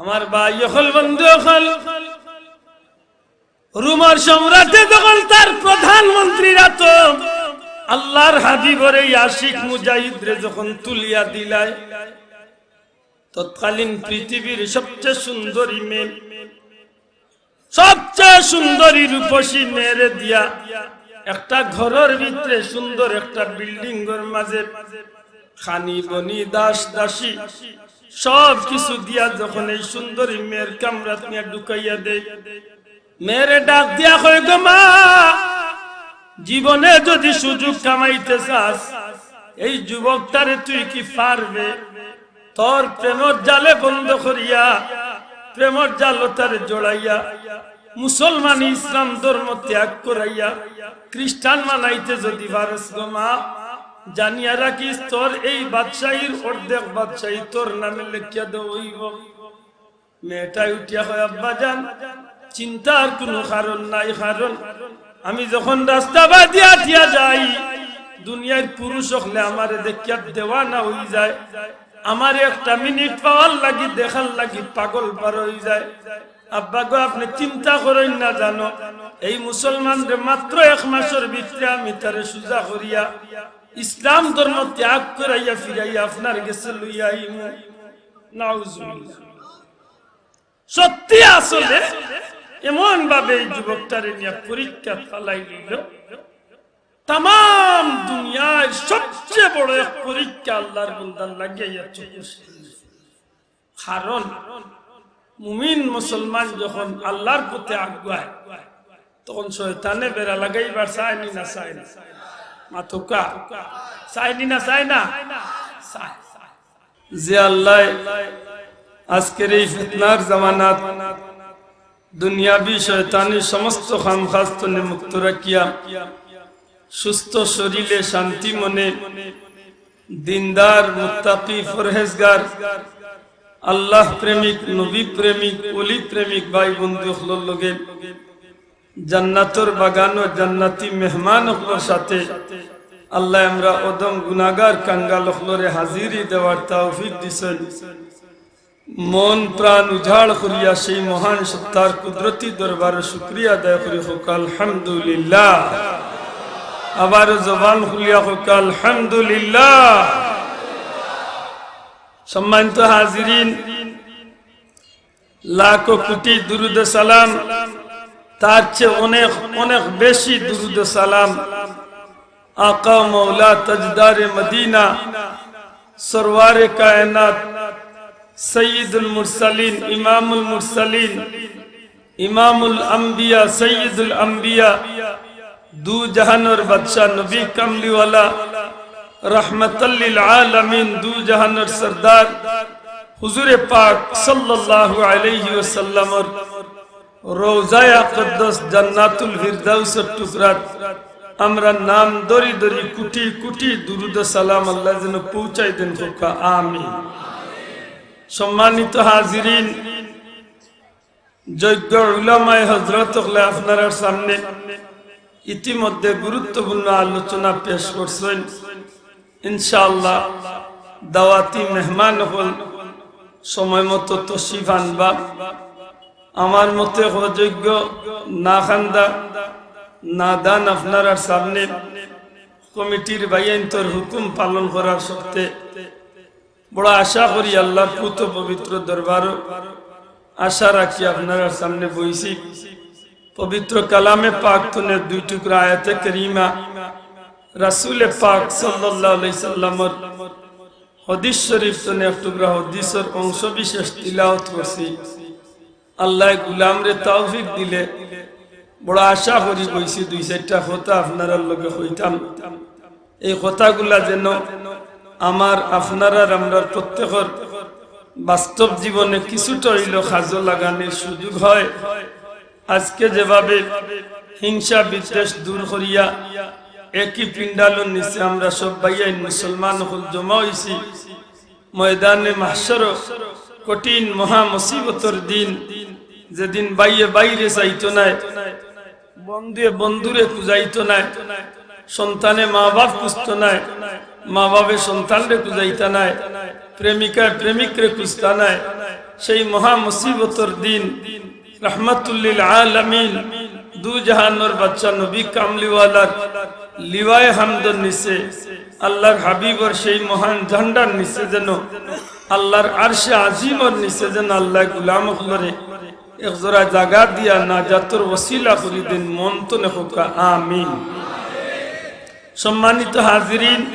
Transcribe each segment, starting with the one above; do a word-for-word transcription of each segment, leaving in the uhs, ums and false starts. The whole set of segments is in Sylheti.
আমার ভাই অকল, বন্ধু অকল, রোমর সম্রাটে যখন তার প্রধানমন্ত্রীর আতো আল্লাহর হাবিবর এই আশিক মুজাহিদরে যখন তুলিয়া দিলায়, তৎকালীন পৃথিবীর সবচেয়ে সুন্দরী মেয়ে, সবচেয়ে সুন্দরী রূপসী মেয়েরে দিয়া একটা ঘরর ভিতরে সুন্দর একটা বিল্ডিংর মাঝে খানি বনি দাস দাসী সব কিছু দিয়া যখন এই সুন্দরী মেয়ের কামরাত নিয়া ঢুকাইয়া দেয়, মেয়েরে ডাক দিয়া কয়, "গো মা, জীবনে যদি সুযোগ কামাইতে চাস, এই যুবকটারে তুই কি পারবে? তোর প্রেমর জালে বন্ধ করিয়া, প্রেমর জালো তারে জড়াইয়া, মুসলমানি ইসলাম ধর্ম ত্যাগ করাইয়া খ্রিস্টান বানাইতে যদি পারস গো মা, জানিয়া রাখিস, তোর এই বাদশাহীর অর্ধেক বাদশাহী তোর নামে লেখিয়া দেওয়া অইবো।" মেয়েটায় উঠিয়া কয়, "আব্বাজান, চিন্তার কুনু কারণ নাই, কারণ আমি যখন রাস্তা বাদিয়া আটিয়া যাই, দুনিয়ার পুরুষ অকলে আমারে দেখিয়া দেওয়ানা অইযায়, আমারে একটা মিনিট পাওয়ার লাগি, দেখার লাগি পাগল পারা অইযায়। আব্বা গো, আপনে চিন্তা করইন না জানো, এই মুসলমানরে মাত্র এক মাসর ভিতরে আমি তারে সুজা করিয়া ইসলাম ধর্ম ত্যাগ করাইয়া ফিরাইয়া আপনার গেছে লইয়া আইমু।" নাউজুবিল্লাহ। সত্যি আসলে এমন ভাবে এই যুবকটারে নিয়া পরীক্ষা ফালাই দিল। তামাম দুনিয়ার সবচেয়ে বড় এক পরীক্ষা আল্লাহর বন্দার লাগিয়া ইয়ার চোখের সামনে। কারণ মুমিন মুসলমান যখন আল্লাহর পথে আগুয়ায়, তখন শয়তানে বেড়া লাগাইবার চায়নি না চায় না? মাতুক্কা, চায়নি না চায় না? চায়। যে আল্লাহ আজকের এই ফিতনার জামানাত দুনিয়াবি শয়তানি সমস্ত কাম কাজ তনে মুক্ত রাখিয়া সুস্থ শরীরে শান্তি মনে দিনদার, মুত্তাকি, পরহেজগার, আল্লাহ প্রেমিক, নবী প্রেমিক, ওলি প্রেমিক ভাই বন্ধু অকলর লগে জান্নাতর বাগানো জান্নাতি মেহমান অকলর সাথে আল্লাহ আমরা অধম গুনাগার কাঙ্গাল অকলরে হাজিরি দেওয়ার তৌফিক দিছইন। মন প্রাণ উজাড় করিয়া সেই মহান সত্তার কুদরতি দরবারে শুকরিয়া আদায় করি, কউক্কা আলহামদুলিল্লাহ। আবারও জবান খুলিয়া কউক্কা আলহামদুলিল্লাহ। সম্মানিত হাজিরিন, লাখো কোটি দুরুদ সালাম, তার চেয়ে অনেক অনেক বেশি দুরুদ সালাম আকা মৌলা তাজদারে মদিনা, সরওয়ারে কায়নাত, সৈয়দুল মুরসালিন, ইমামুল মুরসালিন, ইমামুল আম্বিয়া, সৈয়দুল আম্বিয়া, দু জাহানর বাদশা, নবী কামলিওয়ালা, রহমাতাল লিল আলামিন, দু জাহানর সরদার, হুজুরে পাক সাল্লাল্লাহু আলাইহি ওয়াসাল্লামর রওজায়ে আকদ্দস জান্নাতুল ফিরদাউসর টুকরাত আমরা নাম ধরি ধরি কোটি কোটি দুরুদ সালাম আল্লাহ যেন পৌঁছাই দেন, কউক্কা আমিন। সম্মানিত হাজিরিন, যোগ্য উলামায়ে হযরত অকলে আপনারার সামনে ইতিমধ্যে গুরুত্বপূর্ণ আলোচনা পেশ করছইন। ইনশাআল্লাহ, দাওয়াতি মেহমান অকল সময় মতো তশরিফ আনবা। আমার মতে অযোগ্য না খান্দা, না দান আপনারার সামনে কমিটির ভাইয়াইন্তর হুকুম পালন করার শর্তে বড় আশা করি আল্লাহর পুত পবিত্র দরবারও আশা রাখি আপনারার সামনে বইছি। পবিত্র কালামে পাক তনে দুই টুকরা আয়াতে কারিমা, রাসূলে পাক সাল্লাল্লাহু আলাইহি সাল্লামর হাদিস শরীফ তনে এক টুকরা হাদিসর অংশ বিশেষ তিলাওয়াত করছি। আল্লায় গুলামরে তৌফিক দিলে বড় আশা করি বইছি দুই চাইরটা কথা আপনারার লগে কইতাম। এই কথাগুলা যেন আমার, আপনারার, আমরার প্রত্যেকর বাস্তব জীবনে কিছুটা অইলেও কাজো লাগানির সুযোগ হয়। আজকে যেভাবে হিংসা বিদ্বেষ দূর করিয়া একই পিন্ডালর নিচে আমরা সব ভাইয়াইন মুসলমান অকল জমা অইছি, ময়দানে মাহশরও কঠিন মহা মুসিবতর দিন, যেদিন ভাইয়ে ভাইরে চাইতো নায়, বন্ধুয়ে বন্ধুরে খুঁজাইতো নায়, সন্তানে মা বাপ খুঁজতো নায়, মা বাপে সন্তানরে খুঁজাইতা নায়, প্রেমিকায় প্রেমিকরে খুঁজতা নায়, সেই মহা মুসিবতর দিন রহমাতুল্লিল আলামিন, দু জাহানর বাদশা নবী কামলিওয়ালার লিওয়ায়ে হামদর নিচে আল্লাহর হাবিবর সেই মহান ঝান্ডার নিচে যেন, আল্লাহর আরশে আজিমর নিচে যেন আল্লাহ গুলাম অকলরে এক জোড়া জাগা দিয়া নাজাতর ওসিলা করি দেইন। মন তনে কউক্কা আমিন। সম্মানিত হাজিরিন,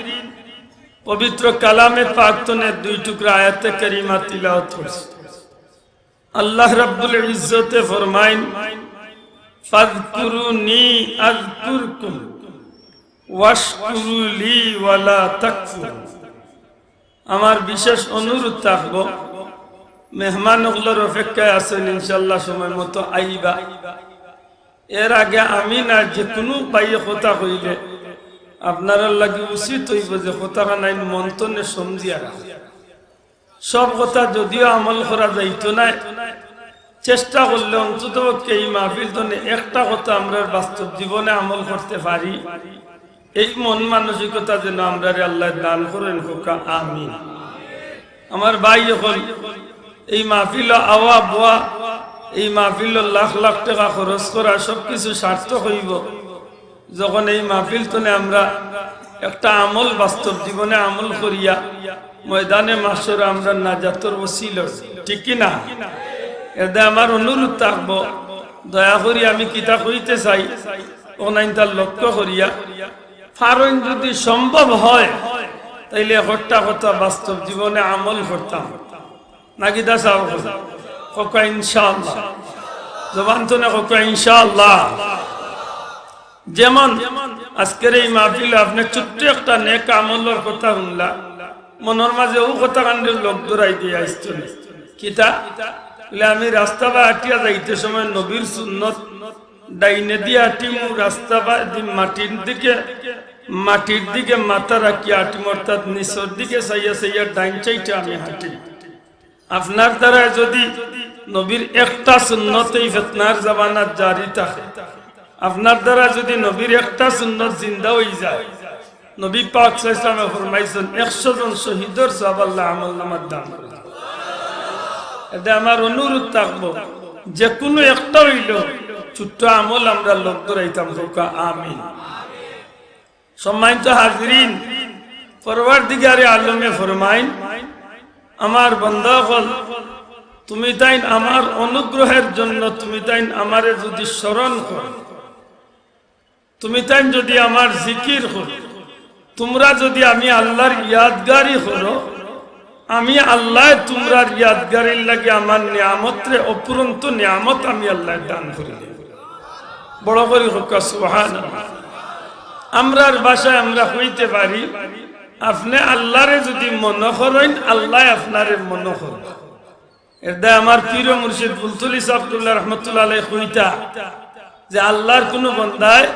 পবিত্র কালামে পাক তনে দুই টুকরা আয়াতে কারিমা তিলাওয়াত করছি। আল্লাহ রাব্বুল ইজ্জতে ফরমাইন, "ফাযকুরুনি আযকুরকুম ওয়াশকুরু লি ওয়ালা তাকফুরুন।" আমার বিশেষ অনুরোধ থাকবো, মেহমান অকলর অপেক্ষায় আছইন, ইনশাআল্লাহ সময় মতো আইবা। এর আগে আমি না, যে কুনু ভাইয়ে কথা কইলে আপনারার লাগি উচিত অইবো যে কথাখান আইন মন তনে সমঝিয়া রাখা। সব কথা যদিও আমল করা যাইতো নায়, চেষ্টা করলে অন্তত পক্ষে এই মাহফিল তনে একটা কথা আমরার বাস্তব জীবনে আমল করতে পারি। এই মন মানসিকতা যেন আমরারে আল্লাহ দান করইন, কউক্কা আমিন। আমার ভাই অকল, এই মাহফিলো আওয়া বওয়া, এই মাহফিলো লাখ লাখ টেকা খরচ করা, সবকিছু সার্থক অইবো যখন এই মাহফিল তনে আমরা একটা আমল বাস্তব জীবনে আমল করিয়া ময়দানে মাশরে আমরা নাজাতর ওসিলা, ঠিক কি না? এরদায় আমার অনুরোধ থাকবো, দয়া করি আমি কিতা কইতে চাই, অখানতা লক্ষ্য করিয়া পারইন যদি সম্ভব হয়, তাইলে একটা কথা বাস্তব জীবনে আমল করতাম। না কিতা চাও? কউক্কা ইনশাআল্লাহ। জবান তনে কউক্কা ইনশাআল্লাহ। যেমন আজকের এই মাহফিলো আপনে ছোট্ট একটা নেক আমলর কথা হুনলা, মনর মাঝে অউ কথাখানরে লগ ধরাই দিয়া আইছইন। কিতা? বলে, "আমি রাস্তা বায় আটিয়া যাইতে সময় নবীর সুন্নত, ডাইনেদি আটিমু, রাস্তা বায়দি মাটির দিকে, মাটির দিকে মাথা রাখিয়া আটিমু, অর্থাৎ নিচর দিকে চাইয়া চাইয়া ডাইন সাইডে আমি হাঁটি।" আপনার দ্বারা যদি নবীর একটা সুন্নত এই ফিতনার জামানাত জারি থাকে, আপনার দ্বারা যদি নবীর একটা সুন্নত জিন্দা অই যায়, নবী পাক সাল্লাল্লাহু আলাইহি ওয়াসাল্লামে ফরমাইছইন, একশো জন শহীদর সওয়াব আল্লায় আমলনামাত দান করে দেইন। এরদায় আমার অনুরোধ থাকবো, যে কুনু একটা অইলো ছোট্ট আমল আমরা লগ ধরাইতাম, কউক্কা আমিন। সম্মানিত হাজিরিন, পরওয়ারদিগারে আলমে ফরমাইন, "আমার বান্দা অকল, তুমি তাইন আমার অনুগ্রহের জন্য, তুমি তাইন আমারে যদি স্মরণ করো, তুমি তাইন যদি আমার জিকির করো, তুমরা যদি আমি আল্লাহর ইয়াদগারি করো, আমি আল্লায় তুমরার ইয়াদগারির লাগি আমার নিয়ামতরে, অফুরন্ত নিয়ামত আমি আল্লায় দান করি দেই।" বড় করি কউক্কা সুবহানাল্লাহ। আমরার ভাষায় আমরা কইতে পারি, আপনে আল্লারে যদি মনো করইন, আল্লায় আপনারে মনো করবা। এরদায় আমার পীর ও মুর্শিদ ফুলতলী ছাহেব কিবলা রহমতুল্লাহ আলাইহি কইতা যে আল্লার কুনু বন্দায়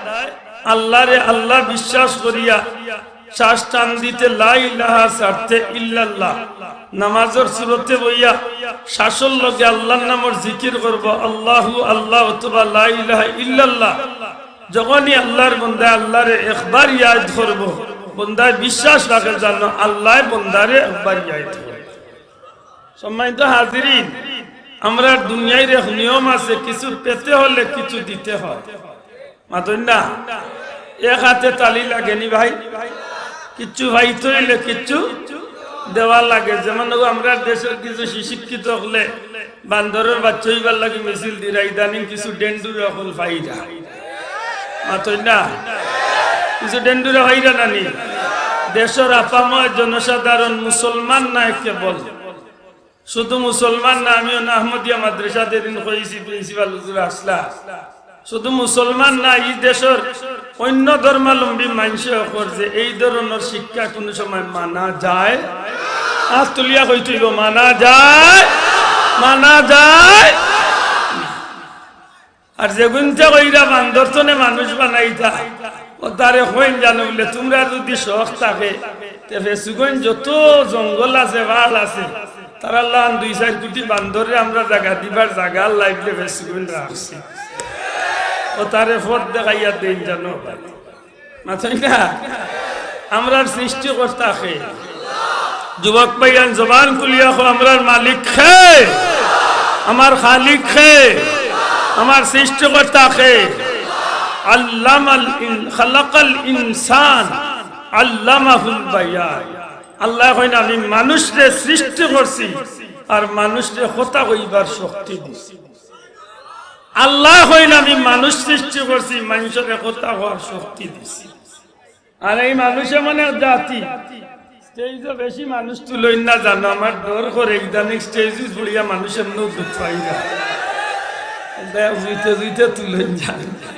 আল্লারে আল্লা বিশ্বাস করিয়া শ্বাস টান দিতে লা ইলাহা ছাড়তে ইল্লাল্লাহ, নামাজর সুরতে বইয়া শ্বাসর লগে আল্লার নামর জিকির করবো, আল্লাহু আল্লাহ অথবা লা ইলাহা ইল্লাল্লাহ। যখনই আল্লার বন্দায় আল্লারে একবার ইয়াদ করবো, বন্দায় বিশ্বাস রাখে যেন আল্লায় বন্দারে একবার ইয়াদ করবো। সম্মানিত হাজিরিন, আমরার দুনিয়ার এক নিয়ম আছে, কিছু পেতে হলে কিছু দিতে হয়। মাতইন না? এক আতে তালি লাগেনি ভাই? কিচ্ছু পাইতে অইলে কিচ্ছু দেওয়া লাগে। যেমন অউ আমরার দেশর কিছু শিক্ষিত অকলে বান্দরর বাচ্চা অইবার লাগি মিছিল দিরা, ইদানিং কিছু ডেন্ডুরা অকল পাইরা। মাতইন না? কিছু ডেন্ডুরা পাইরা না নি? দেশর আপামর জনসাধারণ মুসলমান নায় কেবল, শুধু মুসলমান না, আমি অনো আহমদিয়া মাদ্রাসাত এদিন কইছি, প্রিন্সিপাল হুজুর আছলা। শুধু মুসলমান না, ই দেশর অইন্য ধর্মাবলম্বী মানষেও কর যে এই ধরনর শিক্ষা কুনু সময় মানা যায়? আত তুলিয়া কইতে অইবো, মানা যায়, মানা যায়। আর যেগুইন্তে কইরা বান্দর থনে মানুষ বানাইতা, অতারে কইন জানো বুলে, তুমরার যুদি শখ থাকে, তে ফেঞ্চুগঞ্জ যত জঙ্গল আছে, পাহাড় আছে, তারার লাখান দুই চাইর কুটি বান্দররে আমরা জাগা দিবার জাগা আল্লায় দিলে ফেঞ্চুগঞ্জ রাখছি। অতারে পথ দেখাইয়া দেইন জানো। মাতইন না? আমরার সৃষ্টিকর্তা কে? যুবক ভাইয়াইন, জবান খুলিয়া কও, আমরার মালিক কে? আমার খালিক কে? আমার সৃষ্টিকর্তা কে? আল্লামাল ইন-, খালাকাল ইনসান, আল্লামাহুল বায়ান। আল্লায় কইন, "আমি মানুষরে সৃষ্টি করছি, আর মানুষরে কথা কইবার শক্তি দিছি।" আল্লায় কইন, "আমি মানুষ সৃষ্টি করছি, মানুষরে কথা কওয়ার শক্তি দিছি।" আর এই মানুষ এমন এক জাতি, স্টেজো বেশি মানুষ তুলইন না জানো, আমার ডর করে ইদানিং স্টেজো পড়িয়া মানুষ এমনেউ দুখ পাইরা। জুইতে জুইতে তুলইন জানো।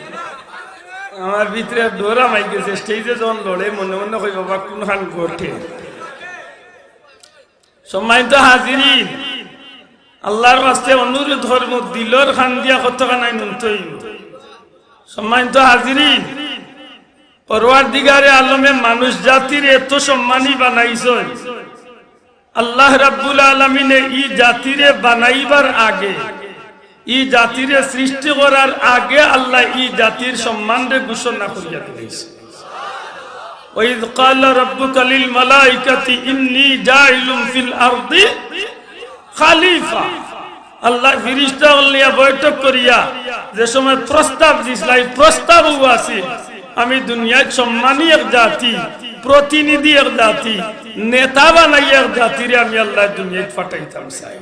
আমার ভিতরে ডর হামাই গেছে, স্টেজে যখন লড়ে মনে মনে কই, "বাবা, কোনখান ঘটে?" সম্মানিত হাজিরিন, আল্লাহর ওয়াস্তে অনুরোধ করমু, দিলর কান দিয়া কতখানাই নুনতই। সম্মানিত হাজিরিন, পরওয়ারদিগারে আলমে মানুষ জাতিরে এত সম্মানী বানাইছইন। আল্লাহ রাব্বুল আলামিনে ই জাতিরে বানাইবার আগে, ই জাতিরে সৃষ্টি করার আগে আল্লায় ই জাতির সম্মানরে ঘোষণা করিয়া দিলাইছইন। وإذ قال ربك للملائكة إني جاعل في الأرض خليفة। আল্লায় ফিরিস্তা অকল লইয়া বৈঠক করিয়া যে সময় প্রস্তাব দিছলা, ই প্রস্তাবো আছিল, "আমি দুনিয়াত সম্মানী এক জাতি, প্রতিনিধি এক জাতি, নেতা বানাইয়া এক জাতিরে আমি আল্লায় দুনিয়াত পাঠাইতাম চাই।"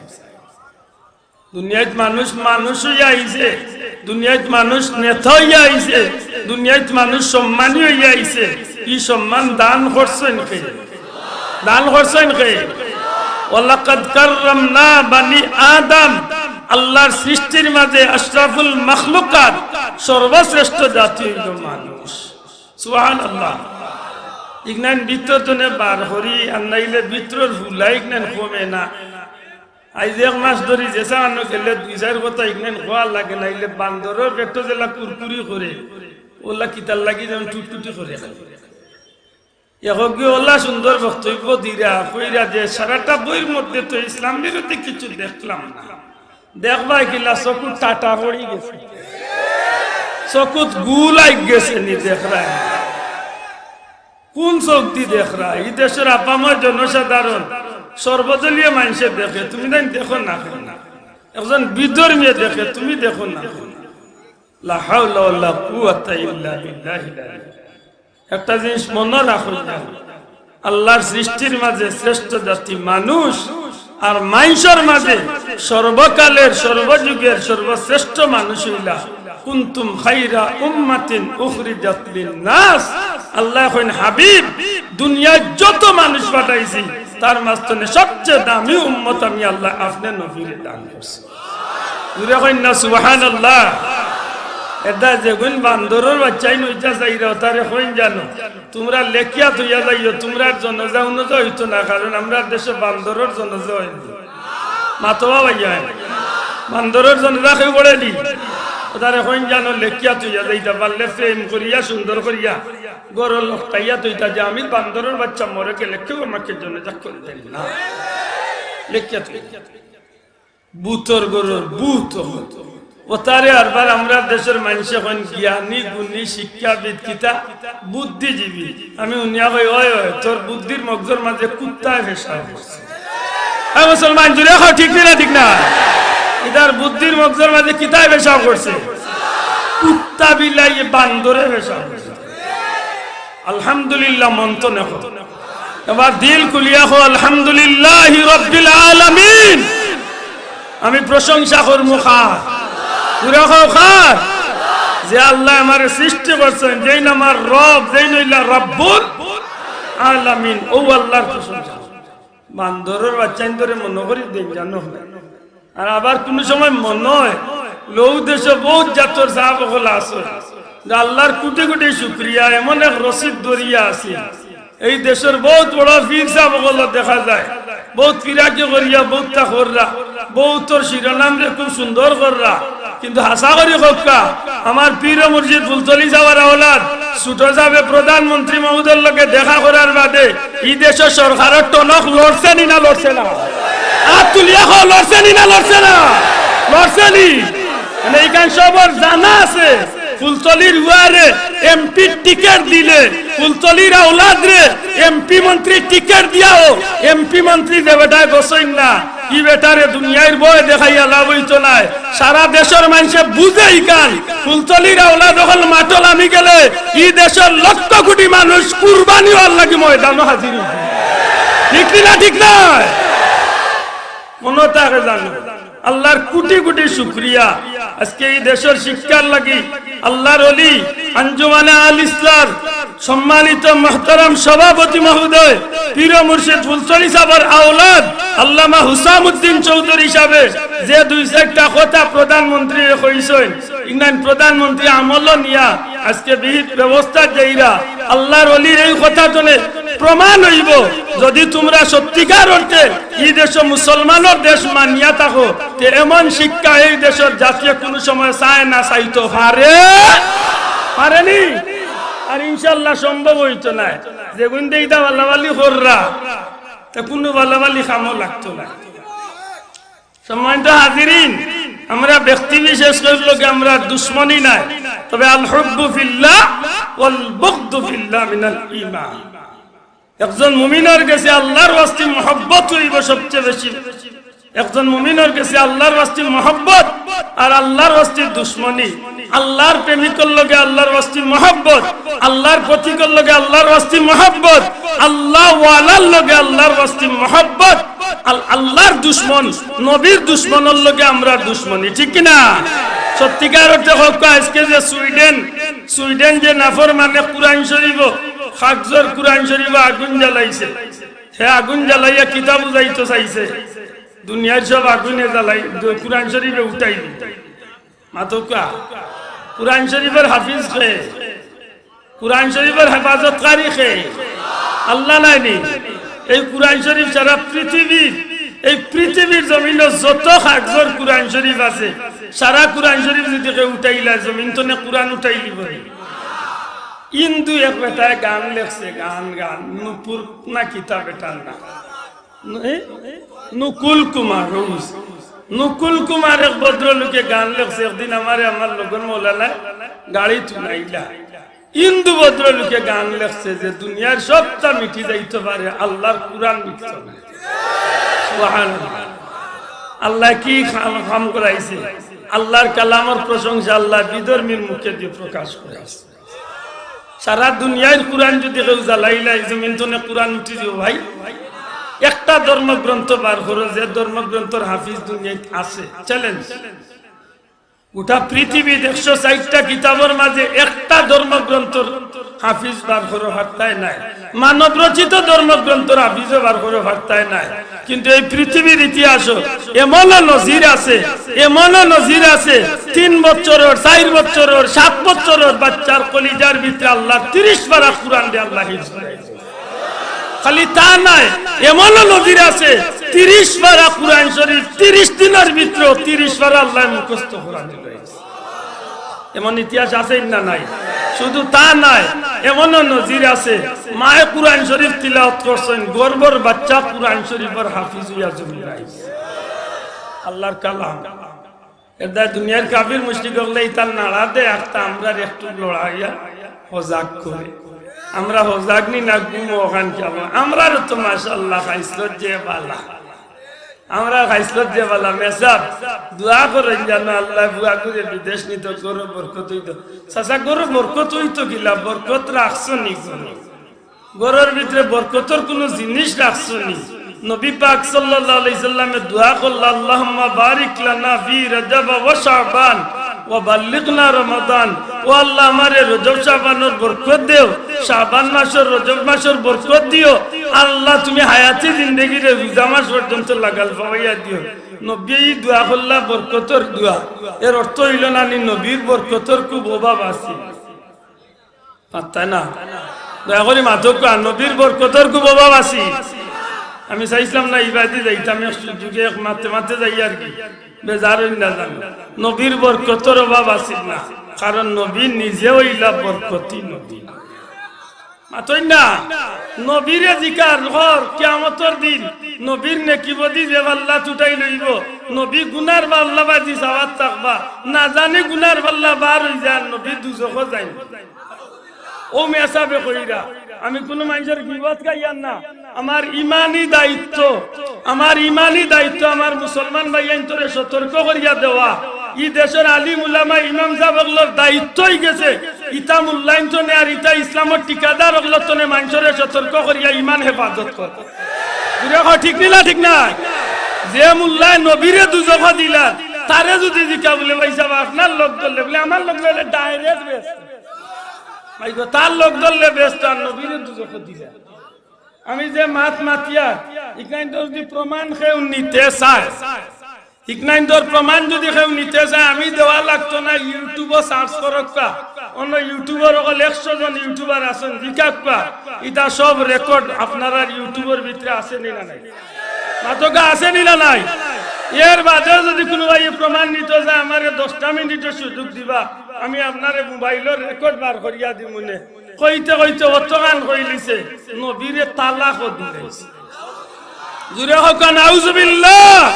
দুনিয়াত মানুষ মানুষ অইয়া আইছে, দুনিয়াত মানুষ নেতা অইয়া আইছে, দুনিয়াত মানুষ সম্মানী অইয়া আইছে। ই সম্মান দান করছইন কে? দান করছইন কে? ওয়ালাকাদ কাররামনা বানি আদম। আল্লাহর সৃষ্টির মাঝে আশরাফুল মাখলুকাত, সর্বশ্রেষ্ঠ জাতি অইলো মানুষ। সুবহানাল্লাহ। ইগনাইন ভিতর তনে বার করি, আর নাইলে ভিতরর ফুলা ইগনাইন কমে না। আইজ এক মাস ধরি যেছা আনো গেলে দুই চাইর কথা ইগনাইন কওয়া লাগে, নাইলে বান্দরর পেটো যেলা কুরকুরি করে, অলা কিতার লাগি যেমন টুটটুটি করে খালি। একগি অলা সুন্দর বক্তব্য দিরা, কইরা যে সারাটা বইর মধ্যে তো ইসলাম বিরোধী কিছু দেখলাম না। দেখবায় কিলা চকুত টাটা পড়ি গেছে, চকুত গুল আই গেছে নি দেখরায়। কোন চউখদি দেখরা? ই দেশর আপামর জনসাধারণ সর্বদলীয় মানষে দেখে, তুমি তাইন দেখো না কেনে? একজন বিধর্মীয়ে দেখে, তুমি দেখো না কেনে? লা হাওলা ওয়ালা কুওয়াতা ইল্লা বিল্লাহিল আলী। একটা জিনিস মনো রাখো, আল্লাহর সৃষ্টির মাঝে শ্রেষ্ঠ জাতি মানুষ, আর মানষর মাঝে সর্বকালের, সর্বযুগের সর্বশ্রেষ্ঠ মানুষ অইলা, "কুনতুম খাইরা উম্মাতিন উখরিজাত লিন-নাস।" আল্লায় কইন, "হাবিব, দুনিয়াত যত মানুষ পাঠাইছি, তার মাঝখানে সবচেয়ে দামি উম্মত আমি আল্লায় আপনে নবীরে দান করছি।" জুরে কইন না সুবহানাল্লাহ। এদা যেগুন বান্দরর বাইচ্চাইন অইতা চাইরা, তারে কইন জানো, তুমরা লেখিয়া থইয়া যাইও, তুমরার জনাজা উনাজা অইতো না, কারণ আমরার দেশো বান্দরর জনাজা অয় না। মাতবা ভাইয়া, বান্দরর জনাজা কেউ পড়ে নি? তারে কইন জানো, লেখিয়া থইয়া যাইতা পারলে প্রেম করিয়া, সুন্দর করিয়া, ঘরো লটকাইয়া থইতা যে আমি বান্দরর বাইচ্চা মরে গেলে কেউ আমাকে জনাজা করি দেইন না। লেখিয়া থইয়া। ভূতর ঘরর ভূত। অতারে আরবার আমরার দেশর মানষে কইন জ্ঞানী, গুণী, শিক্ষাবিদ, কিতা বুদ্ধিজীবী। আমি হুনিয়া কই, "ওই, ওই, তোর বুদ্ধির মগজর মাঝে কুত্তায় পেশাব করছে।" এ মুসলমান, জুরে কও, ঠিক নি না ঠিক না? ইতার বুদ্ধির মগজর মাঝে কিতায় পেশাব করছে? কুত্তা বিলাইয়ে বান্দরে পেশাব করছে। আলহামদুলিল্লাহ মন তনে কও। এবার দিল খুলিয়া কও, "আলহামদুলিল্লাহি রাব্বিল আলামিন।" আমি প্রশংসা করমু কার? পুরা কও কার? যে আল্লায় আমারে সৃষ্টি করছইন, যেইন আমার রব, যেইন অইলা রব্বুল আলামিন, অউ আল্লাহর প্রশংসা। বান্দরর বাইচ্চাইন্তরে মনো করি দেইন জানো। আর আবার কুনু সময় মনো অয়, অউ দেশো বউত জাতর সাব অকল আছে, যে আল্লাহর কুটি কুটি শুকরিয়া, এমন এক রশিদ দরিয়া আছে। এই দেশর বউত বড় পীর সাব অকল দেখা যায়, বউত ফিরাকি করিয়া, বউততা কররা, বউতর শিরোনামরে খুব সুন্দর কররা। কিন্তু হাছা করি কউক্কা, আমার পীর ও মুর্শিদ ফুলতলি সাবর আওলাদ, ছোট সাবে প্রধানমন্ত্রী মহোদয়র লগে দেখা করার বাদে ই দেশর সরকারর টনক লড়ছে নি না লড়ছে না? আত তুলিয়া কও, লড়ছে নি না লড়ছে না? লড়ছে নি? মানে, ইখান সবর জানা আছে, ফুলতলির উয়ারে এমপির টিকিট দিলে, ফুলতলির আওলাদরে এমপি মন্ত্রীর টিকিট দিয়াও, এমপি মন্ত্রী যে বেটায় বসইন না, ই বেটারে দুনিয়ার ভয় দেখাইয়া লাভ অইতো নায়। সারা দেশর মানষে বুঝে ইখান। ফুলতলির আওলাদ অকল মাঠো লামি গেলে ই দেশর লক্ষ কোটি মানুষ কুরবানি অওয়ার লাগি ময়দানো হাজির অইবো। ঠিক নি না? ঠিক নায়? মনো থাকে জানো, আল্লার কোটি কোটি শুকরিয়া। আজকে ই দেশর শিক্ষার লাগি আল্লার অলি আঞ্জুমানে আল ইসলাহর সম্মানিত মুহতারাম সভাপতি মহোদয়, পীর মুর্শিদ ফুলতলি সাবর আওলাদ আল্লামা হুসামুদ্দিন চৌধুরী সাবে যে দুই চাইরটা কথা প্রধানমন্ত্রীরে কইছইন, ইনাইন প্রধানমন্ত্রী আমলো নিয়া আজকে বিহিত ব্যবস্থা যাইরা আল্লার অলির এই কথা জনে প্রমাণ অইবো। যদি তুমরা সত্যিকার অর্থে ই দেশো মুসলমানর দেশ মানিয়া থাকো, তে এমন শিক্ষা এই দেশর জাতিয়ে কুনু সময় চায় না, চাইতো পারে, পারেনি। আর ইনশাআল্লাহ সম্ভব অইতো নায়। যেগুইন দেইতা বালাবালি কররা, তে কুনু বালাবালি কামো লাগতো নায়। সম্মানিত হাজিরিন, আমরা ব্যক্তি বিশেষ করির লগে আমরা দুশমনি নাই, তবে আল হুব্বু ফিল্লাহ ওয়াল বুগদু ফিল্লাহ মিনাল ঈমান। একজন মুমিনর গেছে আল্লার ওয়াস্তে মহব্বত অইবো সবচেয়ে বেশি। একজন মুমিনর গেছে আল্লার ওয়াস্তে মহব্বত আর আল্লার ওয়াস্তে দুশমনি। আল্লার প্রেমিকর লগে আল্লার ওয়াস্তে মহব্বত, আল্লার পথিকর লগে আল্লার ওয়াস্তে মহব্বত, আল্লাহ ওয়ালার লগে আল্লার ওয়াস্তে মহব্বত। আল-, আল্লার দুশমন, নবীর দুশমনর লগে আমরার দুশমনি, ঠিক কি না? সত্যিকার অর্থে কউক্কা, আজকে যে সুইডেন, সুইডেন যে নাফরমানে কুরআন শরীফো, কাগজর কুরআন শরীফো আগুন জ্বালাইছে, হে আগুন জ্বালাইয়া কিতা বুঝাইতো চাইছে, দুনিয়ার সব আগুনে জ্বালাই, কুরআন শরীফে উঠাই দিল। মাতউক্কা, কুরআন শরীফর হাফিজ কে? কুরআন শরীফর হেফাজতকারী কে? আল্লাহ নায়নি? এই কুরআন শরীফ সারা পৃথিবীর, এই পৃথিবীর জমিনো যত কাগজর কুরআন শরীফ আছে, সারা কুরআন শরীফ যদি কেউ উঠাইলা, জমিন তনে কুরআন উঠাইলিবো নি? হিন্দু এক বেটায় গান লেখছে, গান, গান, নুপুর না কিতা বেটার নাম। এ? নুকুল কুমার, ও বুঝছি। নুকুল কুমার এক ভদ্রলোকে গান লেখছে, একদিন আমারে আমার লগর মৌলানায় গাড়িত তুলাইলা। হিন্দু ভদ্রলোকে গান লেখছে যে দুনিয়ার সবটা মিটি যাইতো পারে, আল্লার কুরআন মিটতো নায়। সুবহানাল্লাহ। আল্লায় কি কাম, কাম করাইছে? আল্লার কালামর প্রশংসা আল্লায় বিধর্মীর মুখেদি প্রকাশ করাইছে। সারা দুনিয়ার কুরআন যদি কেউ জ্বালাইলা, এই জমিন তনে কুরআন উঠি দিবো ভাই। একটা ধর্মগ্রন্থ বার করো, যে ধর্মগ্রন্থর হাফিজ দুনিয়াত আছে, চ্যালেঞ্জ। গোটা পৃথিবীত একশো চাইরটা কিতাবর মাঝে একটা ধর্মগ্রন্থর হাফিজ বার করো, পারতায় নায়। মানব রচিত ধর্মগ্রন্থর হাফিজও বার করো, পারতায় নায়। কিন্তু এই পৃথিবীর ইতিহাসো এমনও নজির আছে, এমনও নজির আছে, তিন বছরর, চাইর বছরর, সাত বছরর বাচ্চার কলিজার ভিতরে আল্লার তিরিশ পারা কুরআন দিয়া আল্লায় হিফজ করাইছে। খালি তা নায়, এমনও নজির আছে, তিরিশ পারা কুরআন শরীফ তিরিশ দিনর ভিতরে তিরিশ পারা আল্লায় মুখস্থ করাই দিল। এমন ইতিহাস আছে না নাই? শুধু তা নায়, এমনও নজির আছে, মায়ে কুরআন শরীফ তিলাওয়াত করছইন, গর্ভর বাচ্চা কুরআন শরীফর হাফিজ অইয়া জমিন আইছে। আল্লার কালাম। এর দায় দুনিয়ার কাফির মুশরিক অকলে ইতার নাড়া দেয়, আর তা আমরার একটু লড়াইয়া হজাগ করে। আমরা হজাগ নি না ঘুমো অখান কি আমরারও তো মাশাআল্লাহ খাইছলত যে বালা। আমরা খাইছলত যে বালা মেসাব, দোয়া করইন যেন আল্লায় ফুয়াগুরে বিদেশ নিতো, ঘরো বরকত অইতো। চাচা, ঘরো বরকত অইতো কিলা? বরকত রাখছো নি ঘরো? ঘরর ভিতরে বরকতর কুনু জিনিস রাখছো নি? নবী পাক সাল্লাল্লাহু আলাইহি সাল্লামে দোয়া করলা, "আল্লাহুম্মা বারিক লানা ফি রাজাব ওয়া শাবান ওয়া বাল্লিগনা রমাদান।" ও আল্লাহ, আমারে রজব শাবানর বরকত দেও, শাবান মাসর, রজব মাসর বরকত দিও। আল্লাহ, তুমি হায়াতি জিন্দেগিরে রোজা মাস পর্যন্ত লাগাল পাওয়াইয়া দিও। নবীয়ে ই দোয়া করলা, বরকতর দোয়া। এর অর্থ অইলো না নি নবীর বরকতর খুব অভাব আছে? পারতায় না। দয়া করি মাতউক্কা, নবীর বরকতর খুব অভাব আছে। আমি চাইছলাম না ইবাদি যাইতাম, এক সুযোগে এক মাতে মাতে যাই আর কি। বেজার অইন না জানো। নবীর বরকতর অভাব আছে না, কারণ নবী নিজে অইলা বরকতি নবী। মাতইন না। নবীরে জিকার কর, কিয়ামতর দিন নবীর নেকি বদি যে পাল্লাত উঠাই লইবো, নবী গুনার পাল্লা বাজি চাওয়াত থাকবা, না জানি গুনার পাল্লা বার অইযায়, নবী দুজখো যাইন। ও মেসাবে কইরা, আমি কুনু মানষর গিবত গাইয়ার না। আমার ইমানি দায়িত্ব, আমার ইমানি দায়িত্ব আমার মুসলমান ভাইয়াইন্তরে সতর্ক করিয়া দেওয়া। ই দেশর আলিম উলামা ইমাম সাব অকলর দায়িত্ব অইগেছে, ইতা মুল্লাইন্তনে আর ইতা ইসলামর ঠিকাদার অকলতনে মানষরে সতর্ক করিয়া ইমান হেফাজত কর। বুঝা কও, ঠিক নি না? ঠিক না? যে মুল্লায় নবীরে দুজখ দিলা, তারে যুদি জিকা বুলে, "ভাইসাব, আপনার লগ ধরলে?" বুলে, "আমার লগ ধরলে direct বেহেস্ত।" ভাই গো, তার লগ ধরলে বেহেস্ত, আর নবীরে দুজখ দিলা। আমি যে মাত মাতিয়ার, ইখানতর যুদি প্রমাণ কেউ নিতে চায়, ইখানতর প্রমাণ যুদি কেউ নিতে চায়, আমি দেওয়া লাগতো না, YouTube-ও search করউক্কা। অন্য YouTuber অকল একশো জন YouTuber আছইন, জিকাউক্কা। ইতা সব record আপনারার YouTube-অর ভিতরে আছে নি না নাই? মাতউক্কা, আছে নি না নাই? এর বাদেও যুদি কুনু ভাইয়ে প্রমাণ নিতে চায়, আমারে দশটা মিনিটর সুযোগ দিবা, আমি আপনারে mobile-অর record বার করিয়া দিমুনে। কইতে কইতে অতখান কইলিছে, নবীরে তালাকও দিলাইছে। জুরে কউক্কা, নাউজুবিল্লাহ।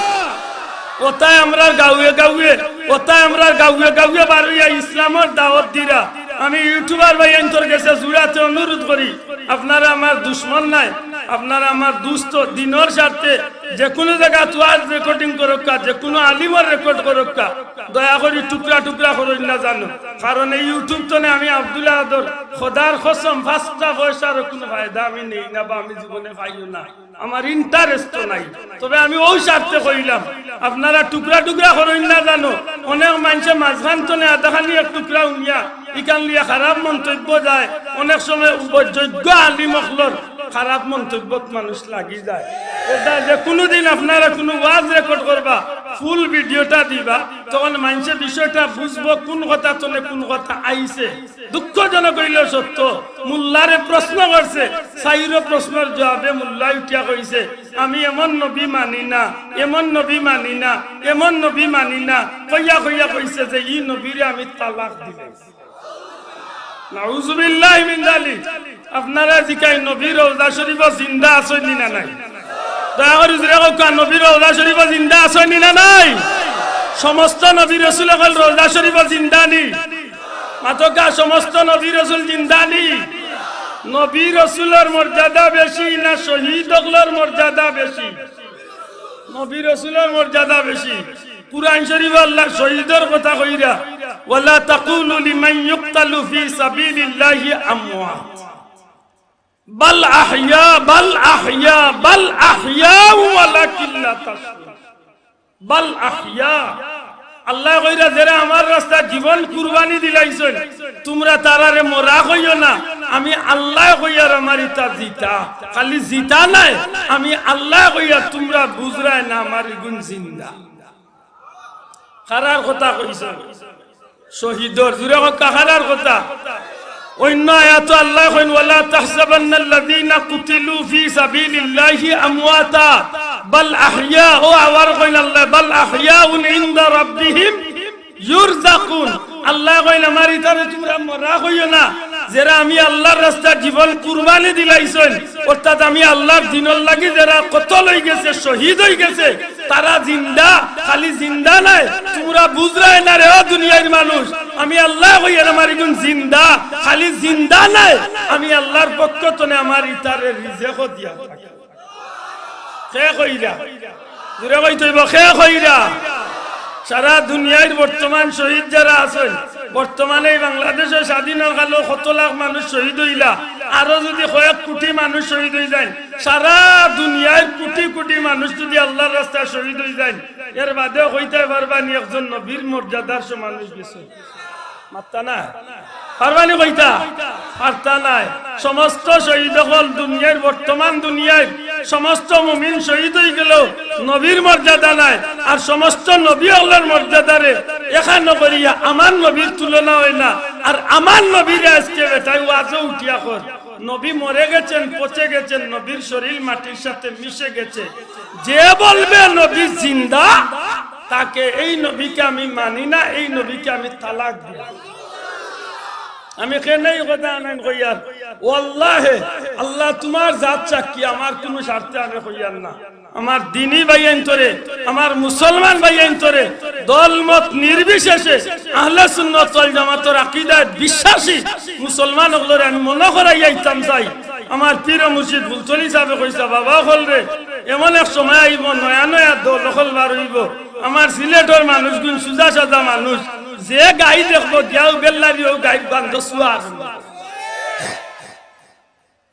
অতায় আমরার গাউয়ে গাউয়ে, অতায় আমরার গাউয়ে গাউয়ে বারইয়া ইসলামর দাওয়াত দিরা। আমি YouTuber ভাইয়াইন্তর গেছে জুরাতে অনুরোধ করি, আপনারা আমার দুশমন নায়, আপনারা আমার দুস্ত, দিনর স্বার্থে যে কুনু জাগাত ওয়াজ recording করউক্কা, যে কুনু আলিমর record করউক্কা, দয়া করি টুকরা টুকরা করইন না জানো। কারণ এই YouTube তনে আমি আব্দুল আহাদর খোদার কসম পাঁচটা পয়সারও কুনু ফায়দা আমি নেই না বা আমি জীবনে পাইও না, আমার interest তো নাই। তবে আমি অউ স্বার্থে কইলাম, আপনারা টুকরা টুকরা করইন না জানো। অনেক মানষে মাঝখান তনে আধাখানি এক টুকরা উনিয়া ইখান লইয়া খারাপ মন্তব্য যায়, অনেক সময় উপ-, যোগ্য আলিম অকলর খারাপ মন্তব্যত মানুষ লাগি যায়। অতা যে কুনু দিন আপনারা কুনু ওয়াজ record করবা, full video-টা দিবা, তখন মানষে বিষয়টা বুঝবো কুন কথা তনে কুন কথা আইছে। দুঃখজনক অইলেও সত্য, মুল্লারে প্রশ্ন করছে, চাইরো প্রশ্নর জবাবে মুল্লায় উঠিয়া কইছে, "আমি এমন নবী মানি না, এমন নবী মানি না, এমন নবী মানি না।" কইয়া কইয়া কইছে যে, "ই নবীরে আমি তালাক দিলাইছি।" নাউজুবিল্লাহি মিন যালিক। আপনারা জিকাইন, নবী রওজা শরীফো জিন্দা আছইন নি না নাই? দয়া করি জুরে কউক্কা, নবী রওজা শরীফো জিন্দা আছইন নি না নাই? সমস্ত নবী রসুল অকল রওজা শরীফো জিন্দা নি? মাতউক্কা, সমস্ত নবী রসুল জিন্দা নি? নবী রসুলর মর্যাদা বেশি না শহীদ অকলর মর্যাদা বেশি? নবী রসুলর মর্যাদা বেশি। কুরআন শরীফো আল্লায় শহীদর কথা কইরা, "ওয়ালা তাকুলু লিমান ইউকতালু ফি সাবিলিল্লাহি আমওয়াত, বাল আহইয়া, বাল আহইয়া, বাল আহইয়া ওয়ালাকিন লা তাশউরুন।" বাল আহইয়া। আল্লায় কইরা, "যেরা আমার রাস্তাত জীবন কুরবানি দিলাইছইন, তুমরা তারারে মরা কইও না, আমি আল্লায় কইয়ার আমার ইতা জিতা।" খালি জিতা নায়, আমি আল্লায় কইয়ার, তুমরা বুঝরায় না আমার ইগুন জিন্দা। কারার কথা কইছইন? শহীদর। জুরে কউক্কা, কারার কথা? অইন্য আয়াতো আল্লায় কইন, "ওয়ালা তাহসাবান্নাল্লাযীনা কুতিলু ফি সাবিলিল্লাহি আমওয়াতা, বাল আহইয়া।" অউ আবার কইন আল্লায়, "বাল আহইয়াউন ইনদা রাব্বিহিম ইউরযাকুন।" আল্লায় কইন, "আমার ইতারে তুমরা মরা কইও না, যেরা আমি আল্লার রাস্তাত জীবন কুরবানি দিলাইছইন, অর্থাৎ আমি আল্লার দিনর লাগি যেরা কতল অইগেছে, শহীদ অইগেছে, তারা জিন্দা, খালি জিন্দা নায়। তুমরা বুঝরায় না রে ও দুনিয়ার মানুষ, আমি আল্লায় কইয়ার আমার ইগুন জিন্দা, খালি জিন্দা নায়, আমি আল্লার পক্ষ তনে আমার ইতারে রিজেকও দিয়া থাকি।" কে কইরা? জুরে কইতে অইবো, কে কইরা? সারা দুনিয়ার বর্তমান শহীদ যেরা আছইন, বর্তমানে এই বাংলাদেশো স্বাধীনর কালো কত লাখ মানুষ শহীদ অইলা, আরো যুদি কয়েক কুটি মানুষ শহীদ অইযাইন, সারা দুনিয়ার কুটি কুটি মানুষ যুদি আল্লার রাস্তায় শহীদ অইযাইন, এর বাদেও কইতায় পারবা নি একজন নবীর মর্যাদার সমান অইগেছে? মাততা নায়। পারবা নি কইতা? পারতা নায়। সমস্ত শহীদ অকল দুনিয়ার, বর্তমান দুনিয়ার সমস্ত মুমিন শহীদ অইগেলেও নবীর মর্যাদা নাই। আর সমস্ত নবী অকলর মর্যাদারে এখানো করিয়া আমার নবীর তুলনা অয় না। আর আমার নবীরে আইজকে বেটায় ওয়াজো উঠিয়া কর, নবী মরে গেছেন, পচে গেছেন, নবীর শরীর মাটির সাথে মিশে গেছে। যে বলবে নবী জিন্দা, তাকে, এই নবীকে আমি মানি না, এই নবীকে আমি তালাক দিই। আমি কেনে ই কথা আনাইন কইয়ার? ওয়াল্লাহে, আল্লাহ তুমার জাত সাক্ষী, আমার কুনু স্বার্থে আনে কইয়ার না। আমার দিনী ভাইয়াইন্তরে, আমার মুসলমান ভাইয়াইন্তরে দলমত নির্বিশেষে আহলে সুন্নত ওয়াল জামাতর আকীদায় বিশ্বাসী মুসলমান অকলরে আমি মনো করাইয়া দিতাম চাই। আমার পীর ও মুর্শিদ ফুলতলি সাহেবে কইছইন, "বাবা অকলরে, এমন এক সময় আইবো, নয়া নয়া দল অকল বার অইবো। আমার সিলেটর মানুষগুইন সুজা সাদা মানুষ, যে গাই দেখবো গিয়াউ বেল্লারি অউ গাইত বান্দর ছুয়া আরম্ভ।"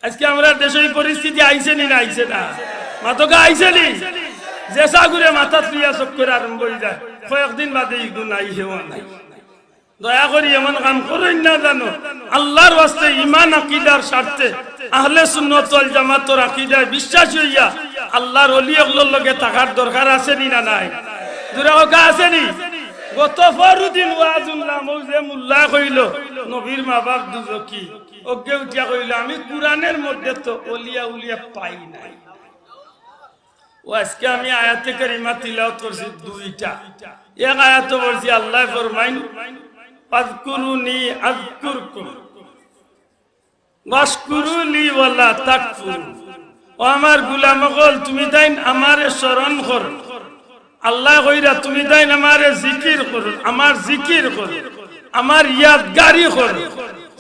আজকে আমরার দেশো ই পরিস্থিতি আইছে নি না আইছে না? মাতোকা আইছে নি? যে সাগুরে মাথাত লইয়া চক্কর আরম্ভ অইযায়, কয়েকদিন বাদে ইগু নাই, হেও নাই। দয়া করি এমন কাম করইন না জানো। আল্লার ওয়াস্তে ইমান আকীদার স্বার্থে আহলে সুন্নত ওয়াল জামাতর আকীদায় বিশ্বাসী অইয়া আল্লার ওলি অকলর লগে থাকার দরকার আছে নি না নাই? জুরে কউক্কা আছে নি? গত পরদিন ওয়াজ হুনলাম, অউ যে মুল্লায় কইলো নবীর মা বাপ দুজখি। অগে উঠিয়া কইলো, "আমি কুরআনর মধ্যে তো ওলি আউলিয়া পাই নাই।" ও আজকে আমি আয়াতে কারিমা তিলাওয়াত করছি দুইটা। এক আয়াতো পড়ছি, আল্লায় ফরমাইন, "ফাযকুরুনি আযকুরকুম ওয়াশকুরু লি ওয়ালা তাকফুরুন।" ও আমার গুলাম অকল, তুমি তাইন আমারে স্মরণ করো। আল্লায় কইরা, "তুমি তাইন আমারে জিকির করো, আমার জিকির করো, আমার ইয়াদগারি করো।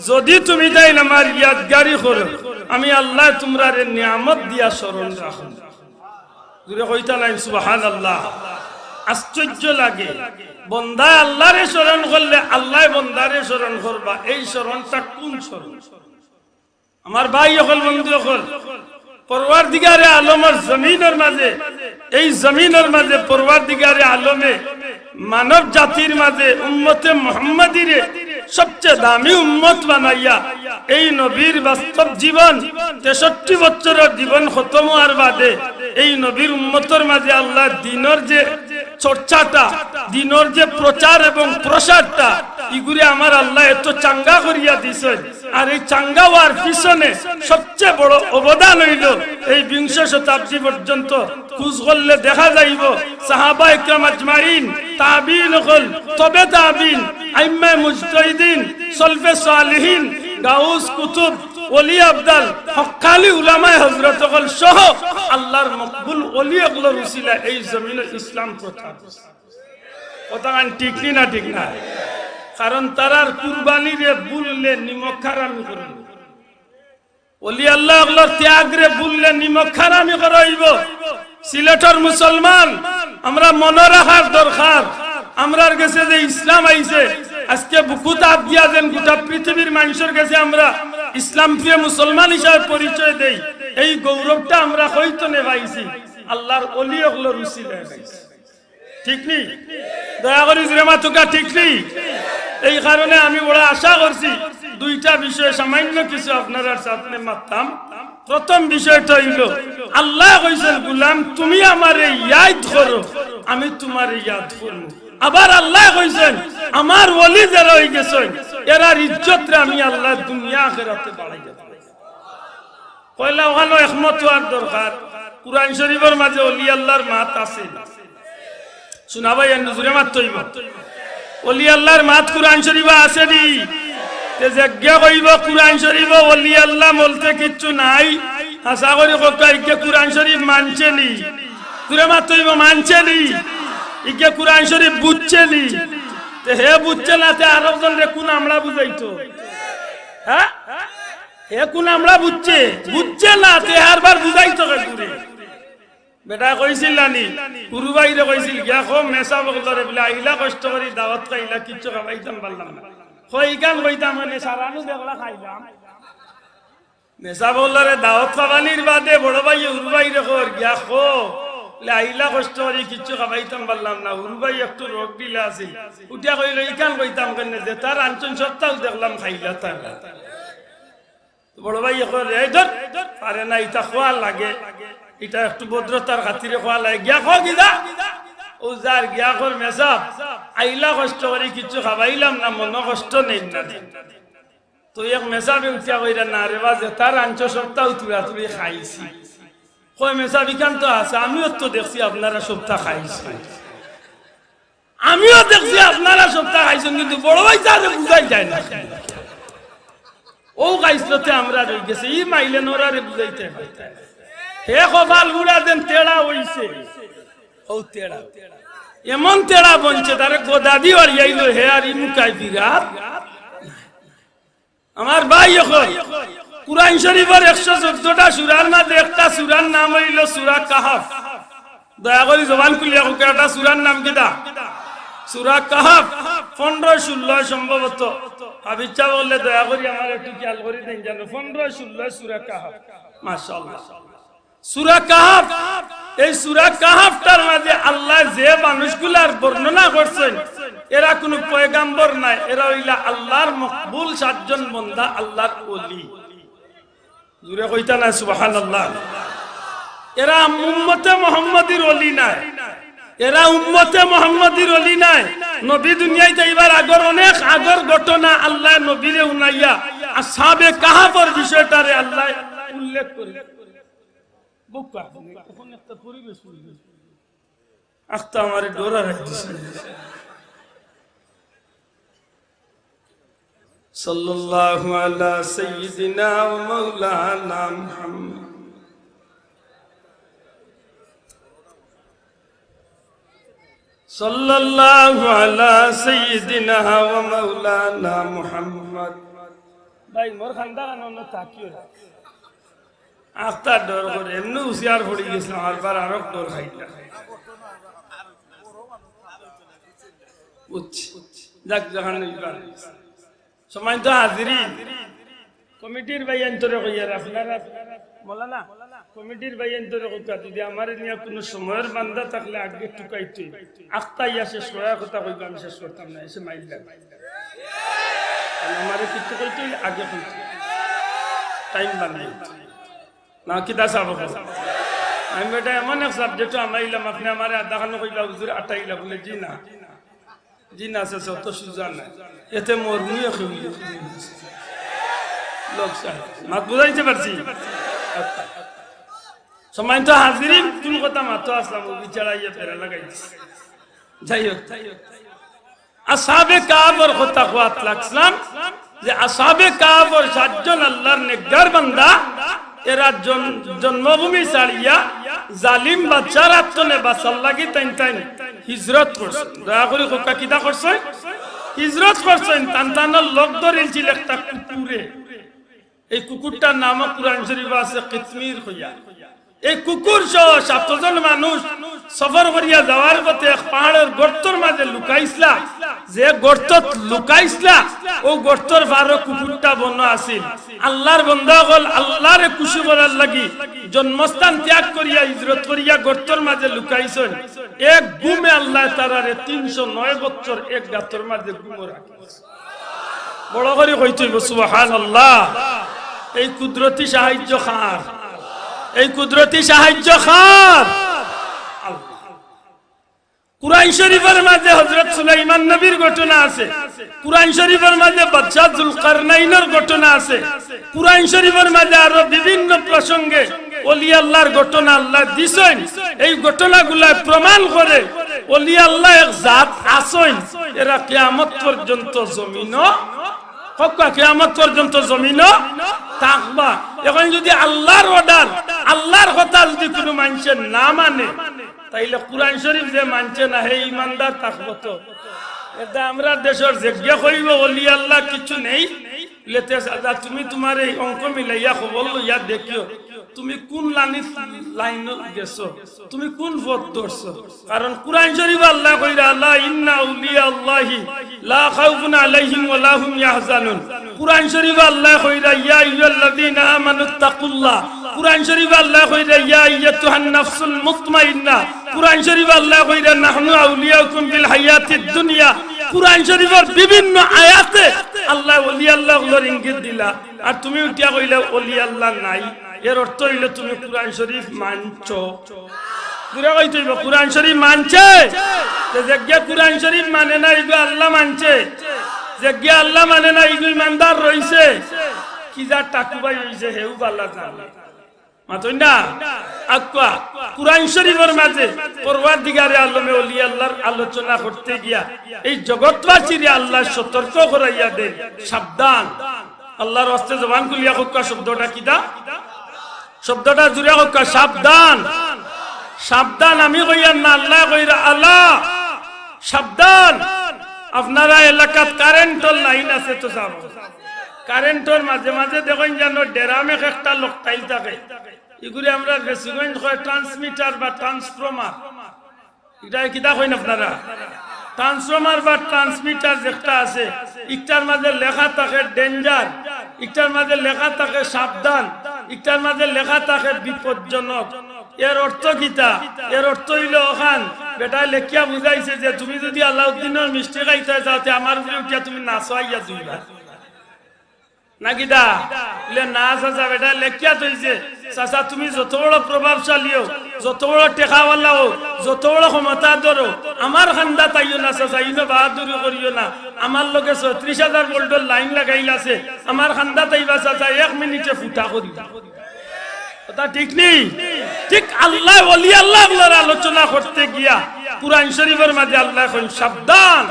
যদি তুমি তাইন আমার ইয়াদগারি করো, আমি আল্লায় তুমরারে নিয়ামত দিয়া স্মরণ রাখমু।" জুরে কইতা নাইন সুবহানাল্লাহ। আশ্চর্য লাগে, বন্দায় আল্লারে স্মরণ করলে আল্লায় বন্দারে স্মরণ করবা। এই স্মরণটা কুন স্মরণ? আমার ভাই অকল, বন্ধু অকল, পরওয়ারদিগারে আলমর জমিনর মাঝে, এই জমিনর মাঝে পরওয়ারদিগারে আলমে মানব জাতির মাঝে উম্মতে মুহাম্মাদিরে সবচেয়ে দামি উম্মত বানাইয়া এই নবীর বাস্তব জীবন, তেষট্টি বছরর জীবন খতম অওয়ার বাদে এই নবীর উম্মতর মাঝে আল্লায় দ্বীনর যে চর্চাটা, দ্বীনর যে প্রচার এবং প্রসারটা, ইগুরে আমার আল্লায় এত চাঙ্গা করিয়া দিছইন। আর এই চাঙ্গা অওয়ার পিছনে সবচেয়ে বড় অবদান অইলো এই বিংশ শতাব্দী পর্যন্ত খুঁজ করলে দেখা যাইবো সাহাবা একরাম আজমাইন, তাবিন অকল, তবে তাবিন, আইম্মায়ে মুজতাহিদিন, সলফে সালিহিন, গাউস কুতুব, ওলি আবদাল, হক্কানি উলামায়ে হযরত অকল সহ আল্লার মকবুল ওলি অকলর উসিলায় এই জমিনো ইসলাম প্রচার। কথা কান ঠিক নি না ঠিক না? কারণ তারার কুরবানিরে ভুললে নিমক হারামি করইন। ওলি আল্লাহ অকলর ত্যাগরে ভুললে নিমক হারামি করা অইবো। সিলেটর মুসলমান, আমরা মনো রাখার দরকার, আমরার গেছে যে ইসলাম আইছে, আজকে বুকুত আত দিয়া যেন গোটা পৃথিবীর মানষর গেছে আমরা ইসলাম প্রিয় মুসলমান হিসাবে পরিচয় দেই, এই গৌরবটা আমরা কই তনে পাইছি? আল্লার ওলি অকলর উসিলায় পাইছি। ঠিক নি? দয়া করি জুরে মাতউক্কা, ঠিক নি? এই কারণে আমি বড় আশা করছি দুইটা বিষয়ে সামান্য কিছু আপনারার সামনে মাততাম। প্রথম বিষয়টা অইলো, আল্লায় কইছইন, "গুলাম, তুমি আমারে ইয়াদ করো, আমি তুমারে ইয়াদ করমু।" আবার আল্লায় কইছইন, "আমার ওলি যেরা অইগেছইন, এরার ইজ্জতরে আমি আল্লায় দুনিয়া আখেরাতে বাড়াইয়া দিমু।" পয়লা অখানো একমত অওয়ার দরকার। কুরআন শরীফর মাঝে ওলি আল্লার মাত আছে নি? শুনা ভাই, এন্ডু জুরে মাততে অইবো। ওলি আল্লার মাত কুরআন শরীফো আছে নি? তে যেগিয়ে কইবো কুরআন শরীফো ওলি আল্লা বলতে কিচ্ছু নাই, হাছা করি কউক্কা, ইগিয়ে কুরআন শরীফ মানছে নি? জুরে মাততে অইবো, মানছে নি? ইগিয়ে কুরআন শরীফ বুঝছে নি? তে হে বুঝছে না, তে আরক জনরে কুন আমলা বুঝাইতো? হ্যাঁ? হে কুন আমলা বুঝছে? বুঝছে না, তে আরবার বুঝাইতো কেগুরে? বেটায় কইছিল না নি? হুরু ভাইরে কইছিল, "গিয়া কও মেসাব অকলরে বুলে আইলা কষ্ট করি দাওয়াত খাইলা, কিচ্ছু খাবাইতাম পারলাম না।" কয়, "ইখান কইতাম মানে সারানু দেখলা খাইলাম।" মেসাব অকলরে দাওয়াত খাবানির বাদে বড় ভাইয়ে হুরু ভাইরে কর, "গিয়া কও বুলে আইলা কষ্ট করি, কিচ্ছু খাবাইতাম পারলাম না।" হুরু ভাই একটু রোগ দিলা আছিল, উঠিয়া কইলো, "ইখান কইতাম কেনে, যেতা রানছইন সবতাউ দেখলাম খাইলা তারা।" তো বড় ভাইয়ে কর, "এই ধর, পারে না, ইতা কওয়া লাগে, ইতা একটু ভদ্রতার খাতিরে কওয়া লাগে, গিয়া কও কিতা?" অউ যার গিয়া কর, "মেসাব, আইলা কষ্ট করি, কিচ্ছু খাবাইলাম না, মনো কষ্ট নেইন না।" তো এক মেসাবে উঠিয়া কইরা, "না রে বা, যেতা রানছো সবতাউ তুড়াতুড়ি খাইছি।" কয়, "মেসাব, ইখান তো আছে, আমিও তো দেখছি আপনারা সবতা খাইছইন।" আমিও দেখছি আপনারা সবতা খাইছইন, কিন্তু বড় ভাইছাবরে বুঝাই যায় না। অউ খাইছলতে আমরা রইগেছি, ই মাইলে নরারে বুঝাইতে পারতায় না। হে কপাল পুড়া যেন তেড়া অইছে, অউ তেড়া। এমন তেড়া বনছে, তারে গদাদি অরিয়াইল হে আর ই মুখায় ফিরার। আমার ভাই, অখন কুরআন শরীফর একশো চৌদ্দটা সূরার মাঝে একটা সূরার নাম অইল সূরা কাহাফ। দয়া করি জবান খুলিয়া কউক্কা, একটা সূরার নাম কিতা? সূরা কাহাফ। পনেরো ষোলো সম্ভবত। হাফিজ সাব অকলে দয়া করি আমারে একটু খেয়াল করি দেইন যেন। পনেরো ষোলো সূরা কাহাফ। মাশাআল্লাহ। সূরা কাহাফ, এই সূরা কাহাফটার মাঝে আল্লায় যে মানুষগুলার বর্ণনা করছইন, এরা কুনু পয়গাম্বর নায়, এরা অইলা আল্লার মকবুল সাতজন বন্দা, আল্লার ওলি। জুরে কইতা না সুবহানাল্লাহ? এরা উম্মতে মুহাম্মদীর ওলি নায়, এরা উম্মতে মুহাম্মদীর ওলি নায়। নবী দুনিয়াইত আইবার আগর অনেক আগর ঘটনা আল্লায় নবীরে হুনাইয়া আসহাবে কাহাফর বিষয়টারে আল্লায় উল্লেখ করে। বুক পাক, অখন একটা পরিবেশ অইল। আখতা আমারে ডরাই দিছে। সাল্লাল্লাহু আলা সাইয়্যিদিনা ওয়া মাওলানা মুহাম্মদ। সাল্লাল্লাহু আলা সাইয়্যিদিনা ওয়া মাওলানা মুহাম্মদ। ভাই, মোর খান্দা কানো না তাকিও। আখতা ডর করে, এমনে হুঁশিয়ার পড়ি গেছিলাম, আরবার আরো ডর খাইলাম। বুঝছি। যাক, যখন ইবার। সম্মানিত হাজিরিন, কমিটির ভাইয়াইন্তরে কইয়ার, আপনারা, মৌলানা, কমিটির ভাইয়াইন্তরে কইতা, যদি আমারে নিয়া কুনু সময়র বান্দা থাকলে আগে টুকাইতে। আখতা ইয়া শেষ করার কথা কইবা, আমি শেষ করতাম না, এসে মাইল লাগে। কারণ আমারে কিচ্ছু কইতে অইলে আগে কইতে। টাইম বান্ধে। না, কিতা সাব অকল? আমি বেটা এমন এক সাবজেক্টও হামাইলাম, আপনে আমারে আধা খানো কইবা, "হুজুর, আটাইলা," বলে, "জি না।" জি না, আছে, অত সুজা নাই। এতে মোর মুয়ে খেয়ে লোক সাহেব। মাত বুঝাইতে পারছি? সম্মানিত হাজিরিন, কোন কথা মাতো আসলাম, ও বিচারা ইয়ে ফেরা লাগাইছি। যাই হোক, আসহাবে কাহাফর কথা কওয়াত লাগছিলাম যে আসহাবে কাহাফর সাতজন আল্লার নেককার বান্দা, এরা জন-, জন্মভূমি ছাড়িয়া জালিম বাদশার আত থনে বাঁচার লাগি তাইন তাইন হিজরত করছইন। দয়া করি কউক্কা, কিতা করছইন? হিজরত করছইন। তান তানর লগ ধরিলছিল একটা কুকুরে। এই কুকুরটার নামও কুরআন শরীফো আছে কিতমির কইয়া। এই কুকুর সহ সাতজন মানুষ সফর করিয়া যাওয়ার পথে এক পাহাড়র গর্তর মাঝে লুকাইছলা। যে গর্তত লুকাইছলা, অউ গর্তর পারো কুকুরটা বনো আছিল। আল্লার বন্দা অকল আল্লারে খুশি করার লাগি জন্মস্থান ত্যাগ করিয়া, হিজরত করিয়া গর্তর মাঝে লুকাইছইন। এক ঘুমে আল্লায় তারারে তিনশো নয় বছর এক গাতর মাঝে ঘুমো রাখে। বড় করি কইতে অইবো, সুবহানাল্লাহ। এই কুদরতি সাহায্য কার? এই কুদরতি সাহায্য কার? আল্লাহ। কুরআন শরীফর মাঝে হযরত সুলাইমান নবীর ঘটনা আছে, কুরআন শরীফর মাঝে বাদশা জুলকারনাইনর ঘটনা আছে, কুরআন শরীফর মাঝে আরো বিভিন্ন প্রসঙ্গে অলি আল্লার ঘটনা আল্লায় দিছইন। এই ঘটনাগুলায় প্রমাণ করে অলি আল্লা এক জাত আছইন, এরা কিয়ামত পর্যন্ত জমিনো, কউক্কা, কিয়ামত পর্যন্ত জমিনো থাকবা। এখন যদি আল্লার order, আল্লার কথা যদি কুনু মানষে না মানে, তাইলে কুরআন শরীফ যে মানছে না, হে ইমানদার থাকবো তো? এটা আমরার দেশর যেগিয়ে কইবো অলি আল্লা কিচ্ছু নেই, লেতে সাদা, তুমি তুমার এই অঙ্ক মিলাইয়া খবর লইয়া দেখিও, তুমি কুন লাইন, লাইনো গেছো, তুমি কুন পথ ধরছো। কারণ কুরআন শরীফো আল্লায় কইরা, "আলা ইন্না আউলিয়া আল্লাহি লা খাউফুন আলাইহিম ওয়া লা হুম ইয়াহজানুন।" কুরআন শরীফো আল্লায় কইরা, "ইয়া আইয়ুহাল্লাযীনা আমানুত্তাকুল্লাহ।" কুরআন শরীফো আল্লায় কইরা, "ইয়া আইয়াতুহান নাফসুল মুতমাইন্না।" কুরআন শরীফো আল্লায় কইরা, "নাহনু আউলিয়াউকুম ফিল হায়াতিদ দুনিয়া।" কুরআন শরীফর বিভিন্ন আয়াতে আল্লায় অলি আল্লা অকলর ইঙ্গিত দিলা। আর তুমি উঠিয়া কইলা অলি আল্লা নাই, এর অর্থ অইলো তুমি কুরআন শরীফ মানছো। জুরে কইতে অইবো, কুরআন শরীফ মানছে? তে যেগিয়ে কুরআন শরীফ মানে না, ইগু আল্লা মানছে? যেগিয়ে আল্লা মানে না, ইগু ইমানদার রইছে? কি যার টাকু ভাই অইছে, হেউ ভালা জানে। মাতইন না? আউক্কা, কুরআন শরীফর মাঝে পরওয়ারদিগারে আলমে অলি আল্লার আলোচনা করতে গিয়া এই জগৎবাসীরে আল্লায় সতর্ক করাইয়া দেইন, সাবধান। আল্লার ওয়াস্তে জবান খুলিয়া কউক্কা শব্দটা কিতা? শব্দটা জুরে কউক্কা, সাবধান। সাবধান আমি কইয়ার না, আল্লায় কইরা, আলা সাবধান, আপনারা এলাকাত কারেন্টর লাইন আছে তো যাও, কারেন্টর মাঝে মাঝে দেখইন যেন ড্রামে একটা লকটাইল থাকে, ইগুরে আমরা বেশিগঞ্জ কয় ট্রান্সমিটার বা ট্রান্সফর্মার। ইটা কিতা কইন আপনারা? ট্রান্সফর্মার বা ট্রান্সমিটার যেটা আছে, ইটার মাঝে লেখা থাকে ডেঞ্জার, ইটার মাঝে লেখা থাকে সাবধান, ইটার মাঝে লেখা থাকে বিপজ্জনক। এর অর্থ কিতা? এর অর্থ অইলো অখান বেটায় লেখিয়া বুঝাইছে যে তুমি যুদি আলাউদ্দিনর মিষ্টি খাইতায় চাও তে আমার উপরে উঠিয়া তুমি নাচো আইয়া দুইবার। না কিতা? বলে, "না চাচা, বেটায় লেখিয়া থইছে। চাচা, তুমি যত বড় প্রভাবশালী অও, যত বড় টেকাআলা অও, যত বড় ক্ষমতাধর অও, আমার কান্দাত আইও না চাচা, ইনো বাহাদুরি করিও না। আমার লগে ছয়ত্রিশ হাজার ভোল্টর লাইন লাগাইল আছে, আমার কান্দাত আইবা চাচা, এক মিনিটে ফুটা করিবা।" কথা ঠিক নি? ঠিক আল্লায়, ওলি আল্লায় অকলর আলোচনা করতে গিয়া কুরআন শরীফর মাঝে আল্লায় কইন, "সাবধান,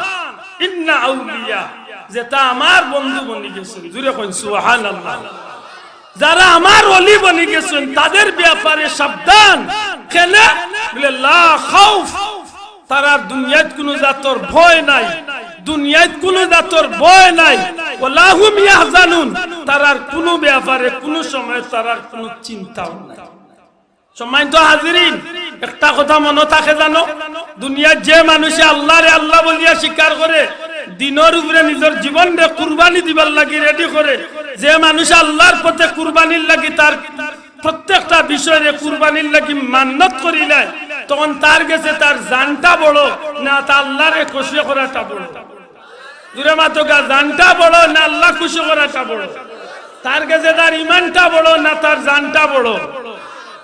ইন্না আউলিয়া, যেটা আমার বন্ধু বনি গেছইন।" জুরে কইন, "সুবহানাল্লাহ।" যারা আমার ওলি বনি গেছইন, তাদের ব্যাপারে সাবধান। কেনে? বলে, "লা খাউফ", তারার দুনিয়াত কুনু জাতর ভয় নাই, দুনিয়াত কুনু জাতর ভয় নাই। "ওয়ালা হুম ইয়াহজানুন", তারার কুনু ব্যাপারে কুনু সময় তারার কুনু চিন্তাও নাই। সম্মানিত হাজিরিন, একটা কথা মনো থাকে জানো, দুনিয়াত যে মানুষে আল্লারে আল্লা বলিয়া স্বীকার করে, দিনর উপরে নিজর জীবনরে কুরবানি দিবার লাগি রেডি করে, যে মানুষে আল্লার পথে কুরবানির লাগি তার প্রত্যেকটা বিষয়রে কুরবানির লাগি মান্নত করিলায়, তখন তার গেছে তার জানটা বড় না তা আল্লারে খুশি করাটা বড়? জুরে মাতোগা, জানটা বড় না আল্লা খুশি করাটা বড়? তার গেছে তার ইমানটা বড় না তার জানটা বড়?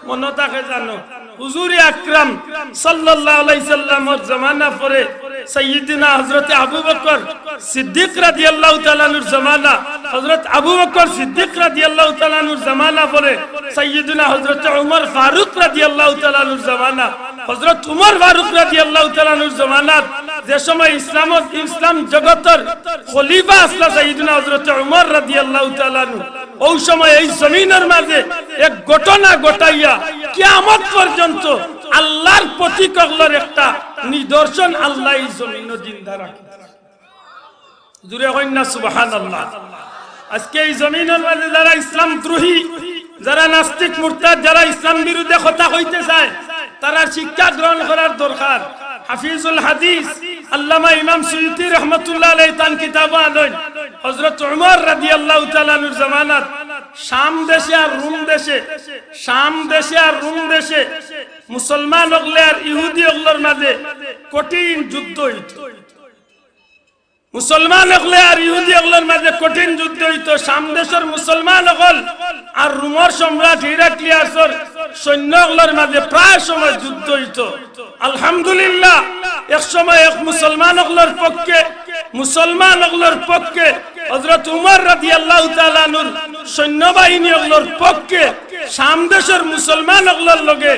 মনো থাকে জানো, হুজুরে আকরাম সাল্লাল্লাহু আলাইহি সাল্লামর জমানা পরে সাইয়্যিদিনা হযরতে আবু বকর সিদ্দিক রাদিয়াল্লাহু তাআলা আনহুর জমানা, হযরত আবু বকর সিদ্দিক রাদিয়াল্লাহু তাআলা আনহুর জমানা পরে সাইয়্যিদিনা হযরতে উমর ফারুক রাদিয়াল্লাহু তাআলা আনহুর জমানা, হযরত উমর ফারুক রাদিয়াল্লাহু তাআলা আনহুর জমানাত যে সময় ইসলাম, ইসলাম জগতর খলিফা আছলা সাইয়্যিদিনা হযরতে উমর রাদিয়াল্লাহু তাআলা আনহু, অউ সময় এই জমিনর মাঝে এক ঘটনা ঘটাইয়া কিয়ামত পর্যন্ত আল্লার প্রতীক অকলর একটা নিদর্শন আল্লায় এই জমিনো জিন্দা রাখে। জুরে কইন না সুবহানাল্লাহ। আজকে এই জমিনর মাঝে যারা ইসলাম দ্রোহী, যারা নাস্তিক মুরতাদ, যারা ইসলাম বিরুদ্ধে কথা কইতে চায়, তারার শিক্ষা গ্রহণ করার দরকার। হাফিজুল হাদিস আল্লামা ইমাম সুয়ুতী রহমতুল্লাহ আলাইহি তান কিতাবো আনইন, হযরত উমর রাদিয়াল্লাহু তাআলা আনহুর জমানাত শাম দেশে আর রুম দেশে, শাম দেশে আর রুম দেশে মুসলমান অকলে আর ইহুদি অকলর মাঝে কঠিন যুদ্ধ অইতো। মুসলমান অকলে আর ইহুদি অকলর মাঝে কঠিন যুদ্ধ অইতো। শাম দেশর মুসলমান অকল আর রুমর সম্রাট হিরাক্লিয়াসর সৈন্য অকলর মাঝে প্রায় সময় যুদ্ধ অইতো। আলহামদুলিল্লাহ, এক সময় এক মুসলমান অকলর পক্ষে, মুসলমান অকলর পক্ষে হযরত উমর রাদিয়াল্লাহু তাআলা আনহুর সৈন্যবাহিনী অকলর পক্ষে শাম দেশর মুসলমান অকলর লগে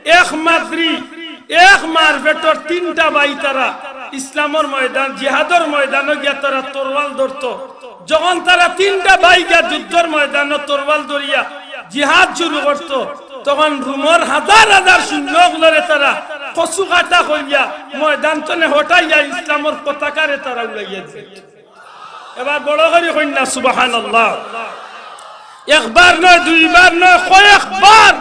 এক মাদ্রি, এক মার পেটর তিনটা ভাই তারা ইসলামর ময়দান, জিহাদর ময়দানো গিয়া তারা তরোয়াল ধরতো। যখন তারা তিনটা ভাই গিয়া যুদ্ধর ময়দানো তরোয়াল ধরিয়া জিহাদ শুরু করতো, তখন রুমর হাজার হাজার সৈন্য অকলরে তারা কচু কাটা করিয়া ময়দান তনে হটাইয়া ইসলামর পতাকারে তারা উড়াইয়া দিতো। এবার বড় করি কইন না সুবহানাল্লাহ। একবার নয়, দুইবার নয়, কয়েকবার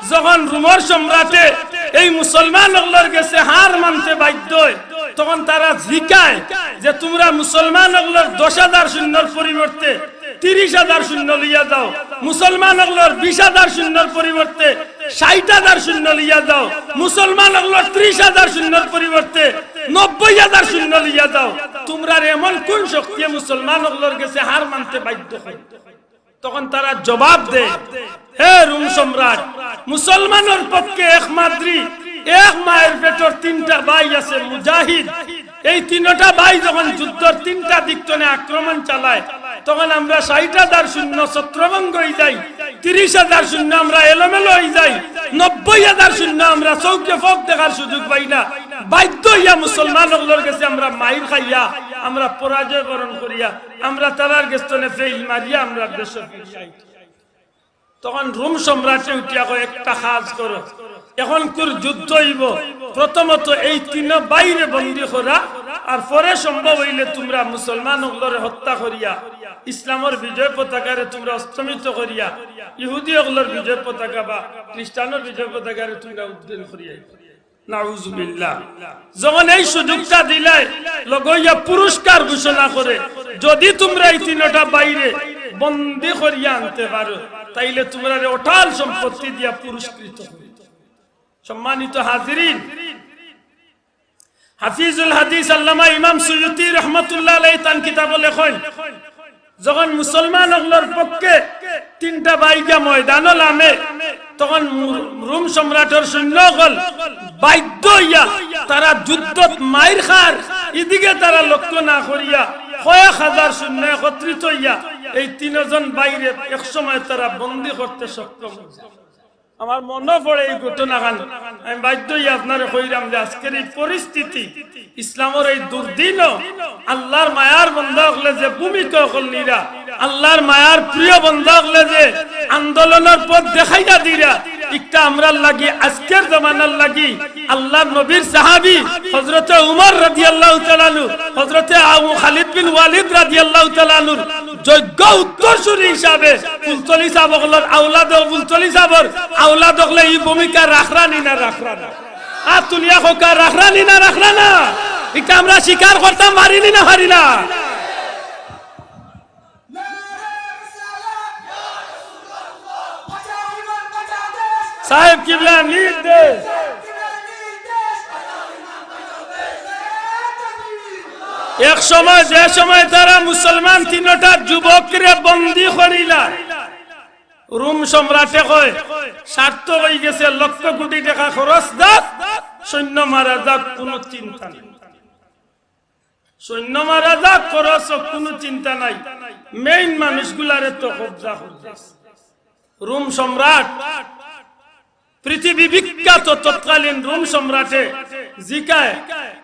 যখন রুমর সম্রাটে এই মুসলমান অকলর গেছে হার মানতে বাধ্য অয়, তখন তারা জিকায় যে, "তুমরা মুসলমান অকলর দশ হাজার সৈন্যর পরিবর্তে তিরিশ হাজার সৈন্য লইয়া যাও, মুসলমান অকলর বিশ হাজার সৈন্যর পরিবর্তে ষাইট হাজার সৈন্য লইয়া যাও, মুসলমান অকলর ত্রিশ হাজার সৈন্যর পরিবর্তে নব্বই হাজার সৈন্য লইয়া যাও। তুমরার এমন কুন শক্তিয়ে মুসলমান অকলর গেছে হার মানতে বাধ্য অয়?" তখন তারা জবাব দেয়, "হে রুম সম্রাট, মুসলমানর পক্ষে এক মাদ্রি, এক মায়ের পেটর তিনটা ভাই আছে মুজাহিদ, এই তিনটা ভাই যখন যুদ্ধর তিনটা দিক তনে আক্রমণ চালায়, তখন আমরা ষাইট হাজার সৈন্য ছত্রভঙ্গ অই যাই, ত্রিশ হাজার সৈন্য আমরা এলোমেলো অই যাই, নব্বই হাজার সৈন্য আমরা চউখে ফক দেখার সুযোগ পাই না। বাধ্য অইয়া মুসলমান অকলর গেছে আমরা মাইর খাইয়া, আমরা পরাজয় বরণ করিয়া, আমরা তারার গেছ তনে ফেইল মারিয়া আমরা দেশো ফিরিয়া আই।" তখন রুম সম্রাটে উঠিয়া কয়, "একটা কাজ করো, অখনকুর যুদ্ধ অইবো, প্রথমত এই তিন ভাইরে বন্দী করা, আর পরে সম্ভব অইলে তুমরা মুসলমান অকলরে হত্যা করিয়া ইসলামর বিজয় পতাকারে তুমরা অস্তমিত করিয়া ইহুদি অকলর বিজয় পতাকা বা খ্রিস্টানর বিজয় পতাকারে তুমরা উড্ডীন করিয়া। নাউজুবিল্লাহ। যখন এই সুযোগটা দিলায়, লগে অইয়া পুরস্কার ঘোষণা করে, যদি তুমরা এই তিনটা ভাইরে বন্দী করিয়া আনতে পারো, তাইলে তুমরারে অঢাল সম্পত্তি দিয়া পুরস্কৃত করি। সম্মানিত হাজিরিন, হাফিজুল হাদিস আল্লামা ইমাম সুয়ুতী রহমতুল্লাহ আলাইহি তান কিতাবো লেখইন, যখন মুসলমান অকলর পক্ষে তিনটা ভাই গিয়া ময়দানো লামে, তখন মু-, রোম সম্রাটর সৈন্য অকল বাধ্য অইয়া তারা যুদ্ধত মাইর খার, ইদিকে তারা লক্ষ্য না করিয়া কয়েক হাজার সৈন্য একত্রিত অইয়া এই তিনজন ভাইরে এক সময় তারা বন্দী করতে সক্ষম অইছে। আমার মনো পড়ে এই ঘটনাখান, আমি বাধ্য অইয়া আপনারে কইরাম যে আজকের এই পরিস্থিতি, ইসলামর এই দুর্দিনও আল্লার মায়ার বন্দা অকলে যে ভূমিকা অকল নিরা, আল্লার মায়ার প্রিয় বন্দা অকলে যে আন্দোলনর পথ দেখাইয়া দিরা, ইকটা আমরার লাগি, আজকের জমানার লাগি, আল্লার নবীর সাহাবী হযরতে উমর রাদিয়াল্লাহু তাআলা আনহু, হযরতে আবু খালিদ বিন ওয়ালিদ রাদিয়াল্লাহু তাআলা আনহুর যোগ্য উত্তরসূরি হিসাবে ফুলতলি সাব অকলর আওলাদ, ফুলতলি সাবর আওলাদ অকলে ই ভূমিকা রাখরা নি না রাখরা না? আত তুলিয়া কউক্কা, রাখরা নি না রাখরা না? ইটা আমরা স্বীকার করতাম পারি নি না পারি না? সাহেব কিবলা নির্দেশ। এক সময়, যে সময় তারা মুসলমান তিনটা যুবকরে বন্দী করিলা, রোম সম্রাটে কয়, সার্থক অইগেছে, লক্ষ কোটি টেকা খরচ যাক, সৈন্য মারা যাক, কুনু চিন্তা নাই। সৈন্য মারা যাক, খরচ অউক, কুনু চিন্তা নাই, মেইন মানুষগুলারে তো কবজা করছে রোম সম্রাট। পৃথিবী বিখ্যাত তৎকালীন রোম সম্রাটে জিকায়,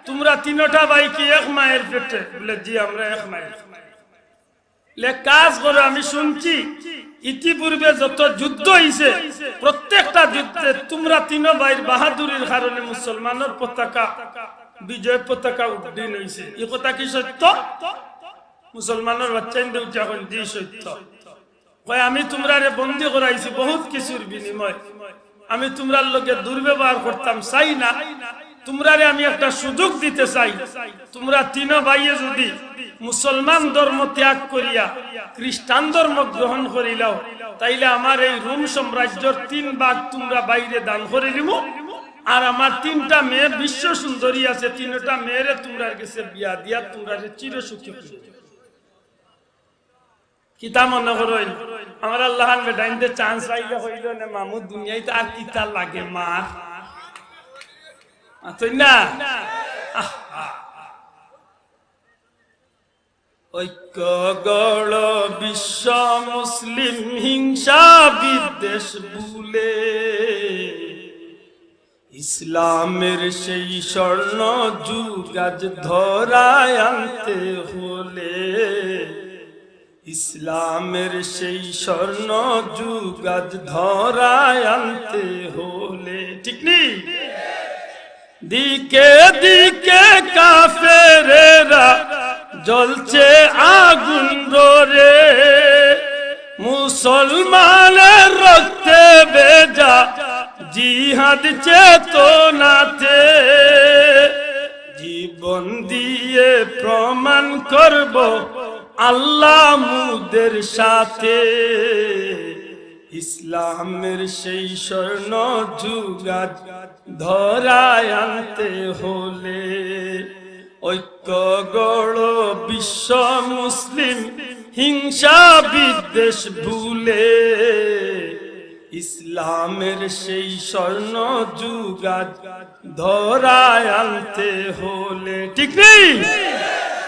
"তুমরা তিনটা ভাই কি এক মায়ের পেটে?" বলে, "জি, আমরা এক মায়ের।" বলে, "কাজ করো, আমি শুনছি ইতিপূর্বে যত যুদ্ধ অইছে, প্রত্যেকটা যুদ্ধে তুমরা তিন ভাইর বাহাদুরির কারণে মুসলমানর পতাকা, বিজয় পতাকা উড্ডীন অইছে। ই কথা কি সত্য?" মুসলমানর বাচ্চাইন্তে উঠিয়া কইন, "জি, সত্য।" কয়, "আমি তুমরারে বন্দী করাইছি বহুত কিছুর বিনিময়ে। আমি তুমরার লগে দুর্ব্যবহার করতাম চাই না। তুমরারে আমি একটা সুযোগ দিতে চাই। তুমরা তিন ভাইয়ে যদি মুসলমান ধর্ম ত্যাগ করিয়া খ্রিস্টান ধর্ম গ্রহণ করিলাও, তাইলে আমার এই রোম সাম্রাজ্যর তিন ভাগ তুমরা ভাইরে দান করি দিমু। আর আমার তিনটা মেয়ে বিশ্ব সুন্দরী আছে, তিনটা মেয়েরে তুমরার গেছে বিয়া দিয়া তুমরারে চিরসুখী করি।" কিতা মনো করইন? আমার আল্লাহান বেটাইন্তে chance পাইলে কইলো নে, "মামু, দুনিয়াইত আর কিতা লাগে মার?" মাতইন না? আহ, আহ। ঐক্য গড় বিশ্ব মুসলিম হিংসা বিদ্বেষ ভুলে। ইসলামের সেই স্বর্ণ যুগ আজ ধরায় আনতে হলে, ইসলামের সেই স্বর্ণ যুগ আজ ধরায় আনতে হলে, ঠিক নি? দিকে দিকে কাফেরেরা জ্বলছে আগুন রে, মুসলমানের রক্তে ভেজা জিহাদ চেতনাতে। জীবন দিয়ে প্রমাণ করব আল্লাহ মুদের সাথে। ইসলামের সেই স্বর্ণ যুগ আজ ধরায় আনতে হলে, ঐক্য গড় বিশ্ব মুসলিম হিংসা বিদ্বেষ ভুলে। ইসলামের সেই স্বর্ণ যুগ আজ ধরায় আনতে হলে, ঠিক নি?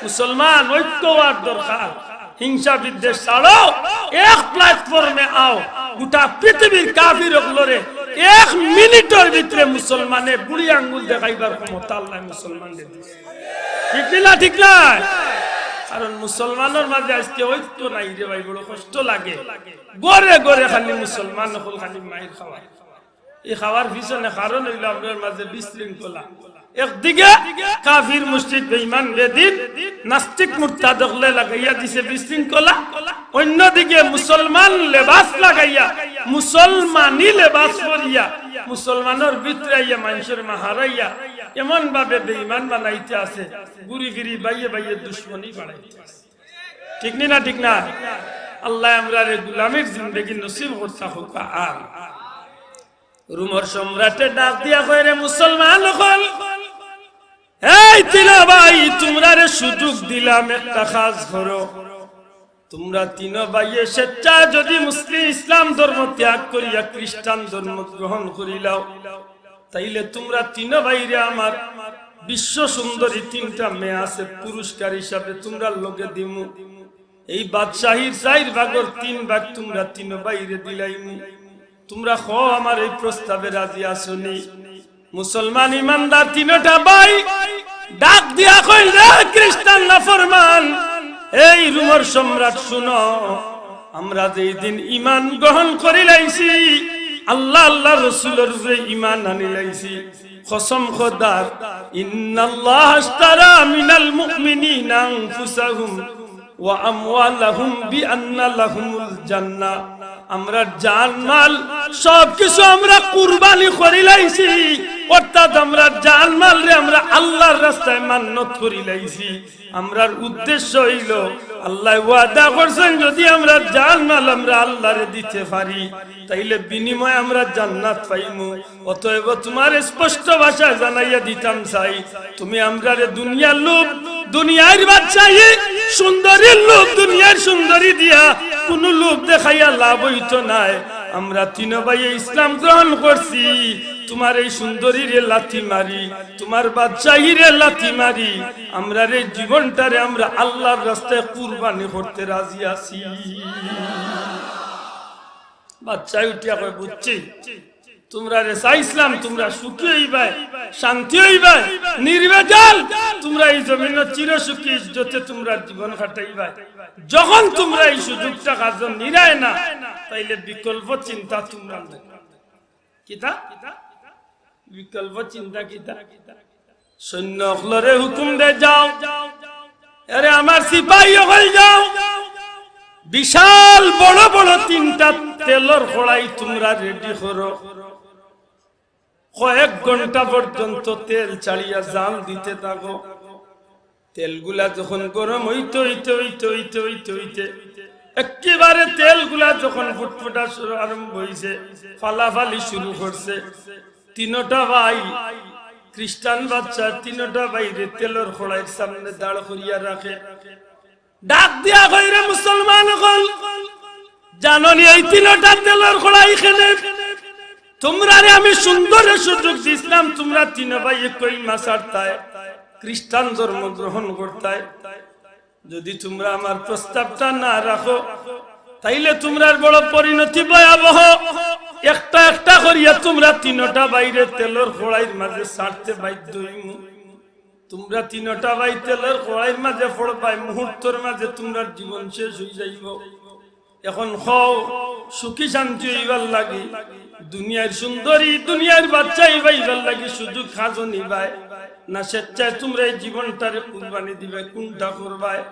মুসলমান ঐক্য হওয়ার দরকার। হিংসা বিদ্বেষ ছাড়ো, এক platform-এ আও, গোটা পৃথিবীর কাফির অকলরে এক মিনিটর ভিতরে মুসলমানে বুড়ি আঙ্গুল দেখাইবার ক্ষমতা আল্লাহ মুসলমানরে দিছে। ঠিক নি না? ঠিক না? কারণ মুসলমানর মাঝে আজকে ঐক্য নাই রে ভাই, বড় কষ্ট লাগে। ঘরে ঘরে খালি মুসলমান অকল খালি মাইর খাওয়া। এই খাওয়ার পিছনে কারণ অইলো আমরার মাঝে বিশৃঙ্খলা। একদিকে কাফির, মুশরিক, বেঈমান, বেদিন, নাস্তিক, মুরতাদ অকলে লাগাইয়া দিছে বিশৃঙ্খলা, অন্যদিকে মুসলমান লেবাস লাগাইয়া, মুসলমানি লেবাস পরিয়া, মুসলমানর ভিতরে আইয়া মানষর মাঝে হারাইয়া এমন ভাবে বেঈমান বানাইতে আছে, ঘুরি ফিরি বাইয়ে বাইয়ে দুশমনি বাড়াইতে আছে। ঠিক নি না? ঠিক না? আল্লায় আমরারে গুলামির জিন্দেগি নসিব করতা হউক। আর রোমর সম্রাটে ডাক দিয়া কয়, "রে মুসলমান অকল, এই তিনো ভাই, তুমরারে সুযোগ দিলাম, একটা কাজ করো। তুমরা তিনো ভাইয়ে স্বেচ্ছায় যদি মুসলিম ইসলাম ধর্ম ত্যাগ করিয়া খ্রিস্টান ধর্ম গ্রহণ করিলাও, তাইলে তুমরা তিনো ভাইরে আমার বিশ্ব সুন্দরী তিনটা মেয়ে আছে, পুরস্কার হিসাবে তুমরার লগে দিমু। এই বাদশাহীর চাইর ভাগর তিন ভাগ তুমরা তিনো ভাইরে দিলাইমু। তুমরা কও, আমার এই প্রস্তাবে রাজি আছো নি?" মুসলমান ইমানদার তিনোটা ভাই ডাক দিয়া কইল, "রে খ্রিস্টান নাফরমান, এই রোমর সম্রাট, শুনো, আমরা যেই দিন ঈমান গ্রহণ করিলাইছি, আল্লাহ, আল্লাহর রসুলর উপরে ঈমান আনিলাইছি, কসম খোদার, ইন্নাল্লাহা আশতারা মিনাল মুমিনিনা আনফুসাহুম ওয়া আমওয়ালাহুম বিআন্না লাহুমুল জান্নাহ। আমরার জানমাল সবকিছু আমরা কুরবানি করিলাইছি, অর্থাৎ আমরার জানমালরে আমরা আল্লাহর রাস্তায় মান্নত করিলাইছি। আমরার উদ্দেশ্য অইলো, আল্লায় ওয়াদা করছইন, যদি আমরার জানমাল আমরা আল্লাহরে দিতে পারি, তাইলে বিনিময়ে আমরা জান্নাত পাইমু।" অতএব তুমারে স্পষ্ট ভাষায় জানাইয়া দিতাম চাই, তুমি আমরারে দুনিয়ার লোভ, দুনিয়ার বাদশাহী, সুন্দরীর লোভ, দুনিয়ার সুন্দরী দিয়া কুনু লোভ দেখাইয়া লাভ অইতো নায়। আমরা তিনো ভাইয়ে ইসলাম গ্রহণ করছি, তুমার এই সুন্দরীরে লাথি মারি, তুমার বাদশাহীরে লাথি মারি, আমরার এই জীবনটারে আমরা আল্লাহর রাস্তায় কুরবানি করতে রাজি আছি। বাদশায় উঠিয়া কয়, "বুঝছি, তুমরারে চাইছলাম, তুমরা সুখী অইবায়, শান্তি অইবায়, নির্ভেজাল, তুমরা এই জমিনো চিরসুখী ইজ্জতে তুমরার জীবন কাটাইবায়। যখন তুমরা এই সুযোগটা কাজো নিরায় না, তাইলে বিকল্প চিন্তা তুমরার নাই।" কিতা? বিকল্প চিন্তা কিতা? সৈন্য অকলরে হুকুম দে, "যাও, এরে আমার সিপাহী অকল, যাও, বিশাল বড় বড় তিনটা তেলর কড়াই তুমরা রেডি করো, কয়েক ঘন্টা পর্যন্ত তেল ছাড়িয়া জাল দিতে থাকো।" তেলগুলা যখন গরম অইতে, অইতে, অইতে, অইতে, অইতে, অইতে, একেবারে তেলগুলা যখন ফুটফুটা শুরু আরম্ভ অইছে, ফালাফালি শুরু করছে, তিনোটা ভাই, খ্রিস্টান বাদশা তিনোটা ভাইরে তেলর কড়াইর সামনে দাঁড় করিয়া রাখে। ডাক দিয়া কয়, "রে মুসলমান অকল, জানো নি এই তিনোটা তেলর কড়াই কেনে? তুমরারে আমি সুন্দরে সুযোগ দিছলাম, তুমরা তিনো ভাইয়ে কলিমা ছাড়তায়, খ্রিস্টান ধর্ম গ্রহণ করতায়। যদি তুমরা আমার প্রস্তাবটা না রাখো, তাইলে তুমরার বড় পরিণতি ভয়াবহ। একটা একটা করিয়া তুমরা তিনোটা ভাইরে তেলর কড়াইর মাঝে ছাড়তে বাধ্য অইমু। তুমরা তিনোটা ভাই তেলর কড়াইর মাঝে পড়বায়, মুহূর্তর মাঝে তুমরার জীবন শেষ অইযাইবো। এখন কও, সুখী শান্তি অইবার লাগি, দুনিয়ার সুন্দরী, দুনিয়ার বাদশাহী পাইবার লাগি সুযোগ কাজো নিবায়, না স্বেচ্ছায় তুমরা এই জীবনটারে কুরবানি দিবায়, কুনটা করবায়?"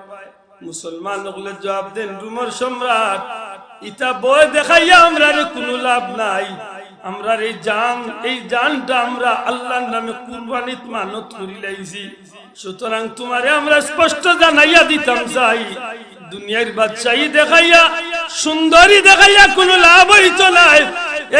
মুসলমান অকলে জবাব দেন, "রুমর সম্রাট, ইতা ভয় দেখাইয়া আমরারে কুনু লাভ নাই। আমরার এই জান, এই জানটা আমরা আল্লাহর নামে কুরবানিত মানত করিলাইছি। সুতরাং তুমারে আমরা স্পষ্ট জানাইয়া দিতাম চাই, দুনিয়ার বাদশাহী দেখাইয়া, সুন্দরী দেখাইয়া কুনু লাভ অইতো নায়।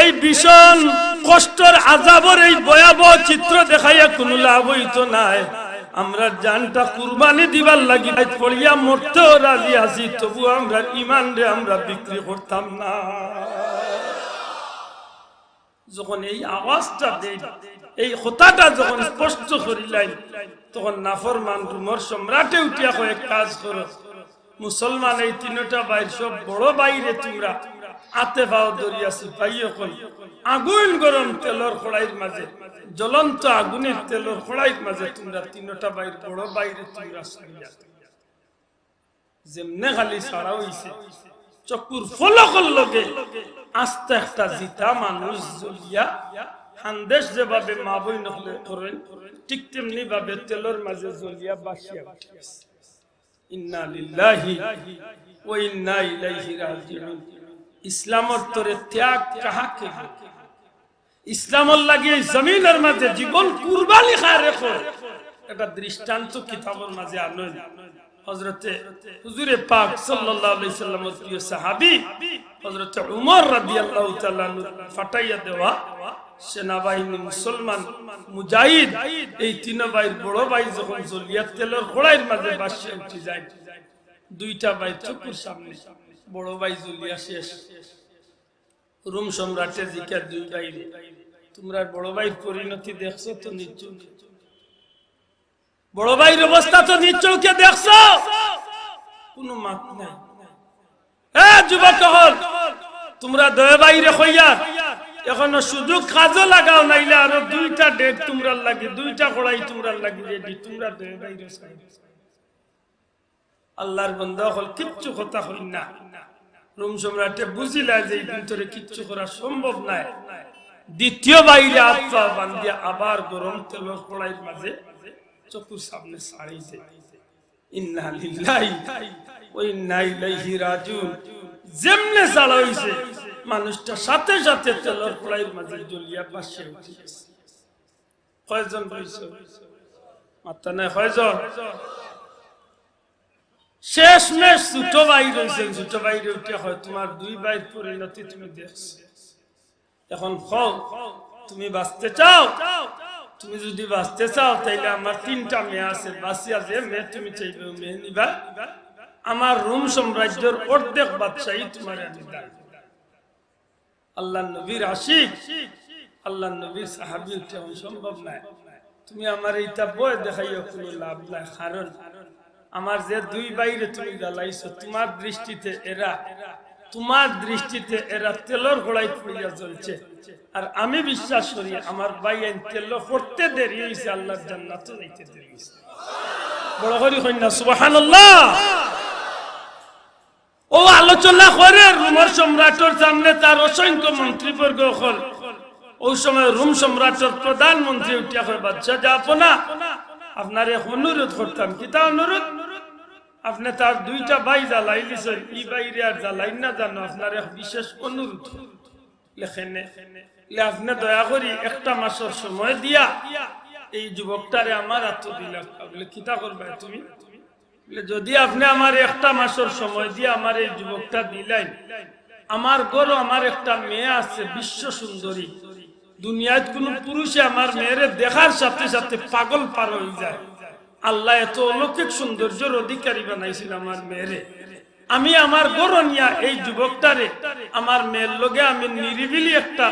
এই ভীষণ কষ্টর আযাবর এই ভয়াবহ চিত্র দেখাইয়া কুনু লাভ অইতো নায়। আমরার জানটা কুরবানি দিবার লাগি রাইত পড়িয়া মরতেও রাজি আছি, তবু আমরার ইমানরে আমরা বিক্রি করতাম না।" যখন এই আওয়াজটা দেই, এই কথাটা যখন স্পষ্ট করিলাইন, তখন নাফরমান রুমর সম্রাটে উঠিয়া কয়, "এক কাজ করো, মুসলমান এই তিনোটা ভাইর সব বড় ভাইরে তুমরা আতে পাও ধরিয়া সিপাহী অকল আগুন গরম তেলর কড়াইর মাঝে, জ্বলন্ত আগুনের তেলর কড়াইর মাঝে তুমরা তিনোটা ভাইর বড় ভাইরে তুমরা ছাড়িয়া।" যেমনে খালি ছাড়া অইছে, চকুর ফলকর লগে আস্তা একটা জিতা মানুষ জ্বলিয়া, হান্দেশ যেভাবে মা বইন অকলে করইন, ঠিক তেমনি ভাবে তেলর মাঝে জ্বলিয়া বাসিয়া উঠি গেছে। ইন্না লিল্লাহি ওয়া ইন্না ইলাইহি রাজিউন। ইসলামর তরে ত্যাগ কাহাকে বলে? ইসলামর লাগি এই জমিনর মাঝে জীবন কুরবানি কারে কয়, একটা দৃষ্টান্ত কিতাবর মাঝে আনইন। হযরতে হুজুরে পাক সাল্লাল্লাহু আলাইহি সাল্লামর প্রিয় সাহাবী হযরতে উমর রাদিয়াল্লাহু তাআলা আনহু পাঠাইয়া দেওয়া সেনাবাহিনী, মুসলমান, মুজাহিদ, এই তিন ভাইর বড় ভাই যখন জ্বলিয়া তেলর কড়াইর মাঝে বাসিয়া উঠি যায়, দুইটা ভাই চকুর সামনে বড় ভাই জ্বলিয়া শেষ। রোম সম্রাটে জিকার দুই ভাইরে, "তুমরার বড় ভাইর পরিণতি দেখছো তো নিজ চউখে? বড় ভাইর অবস্থা তো নিজ চউখে দেখছো?" কুনু মাত নাই। এ যুবক অকল, তুমরা দুই ভাইরে কইয়ার, এখনো সুযোগ কাজো লাগাও, নাইলে আরো দুইটা ডেগ তুমরার লাগি, দুইটা কড়াই তুমরার লাগি রেডি, তুমরা দুই ভাইরে। আল্লাহর বন্দা অকল কিচ্ছু কথা কইন না। রোম সম্রাটে বুঝিলা যে এই ভিতরে কিচ্ছু করা সম্ভব নায়। দ্বিতীয় ভাইরে আত পা বান্ধিয়া আবার গরম তেলর কড়াইর মাঝে চকুর সামনে ছাড়ি দেয়। ইন্না লিল্লাহি ওয়া ইন্না ইলাইহি রাজিউন। যেমনে ছাড়া অইছে, মানুষটা সাথে সাথে তেলর কড়াইর মাঝে জ্বলিয়া বাসিয়া উঠি গেছে। কয়জন রইছে? মাত্তা নাই, কয়জন? শেষমেশ ছোট ভাই রইছেন, ছোট ভাইরে উঠিয়া কয়, "তুমার দুই ভাইর পরিণতি তুমি দেখছো, এখন কও, তুমি বাঁচতে চাও? তুমি যদি বাঁচতে চাও, তাইলে আমার তিনটা মেয়ে আছে, বাঁচিয়া যে মেয়ে তুমি চাইবে, ও মেয়ে নিবা। আমার রোম সাম্রাজ্যর অর্ধেক বাদশাহী তুমারে আমি দান।" আল্লাহর নবীর আশিক, আল্লাহর নবীর সাহাবী উঠে, "অসম্ভব নায়, তুমি আমারে ইতা ভয় দেখাইয়া কুনু লাভ নাই, কারণ আমার যে দুই ভাইরে তুমি জ্বালাইছো, তুমার দৃষ্টিতে এরা, তুমার দৃষ্টিতে এরা তেলর কড়াইত পড়িয়া জ্বলছে, আর আমি বিশ্বাস করি আমার ভাইয়াইন তেলো পড়তে দেরি অইছে, আল্লাহর জান্নাতো যাইতে দেরি অইছে।" বড় করি কইন না সুবহানাল্লাহ। অউ আলোচনা করে রোমর সম্রাটর সামনে তার অসংখ্য মন্ত্রীবর্গ অকল। অউ সময় রোম সম্রাটর প্রধানমন্ত্রী উঠিয়া কয়, "বাদশা, যাবো না, আপনারে এক অনুরোধ করতাম।" "কিতা অনুরোধ?" "আপনে তার দুইটা ভাই জ্বালাইলিছইন, ই ভাইরে আর জ্বালাইন না জানো, আপনার এক বিশেষ অনুরোধ।" লেখেনে, লে আপনে দয়া করি একটা মাসর সময় দিয়া এই যুবকটারে আমার আতো দিলাউক্কা। বলে, "কিতা করবায় তুমি?" বলে, "যদি আপনে আমারে একটা মাসর সময় দিয়া আমার এই যুবকটা দিলাইন, আমার ঘরো আমার একটা মেয়ে আছে, বিশ্ব সুন্দরী, দুনিয়াত কুনু পুরুষে আমার মেয়েরে দেখার সাথে সাথে পাগল পার অইযায়। আল্লায় এত অলৌকিক সৌন্দর্যর অধিকারী বানাইছিল আমার মেয়েরে। আমি আমার ঘরো নিয়া এই যুবকটারে, আমার মেয়ের লগে আমি নিরিবিলি একটা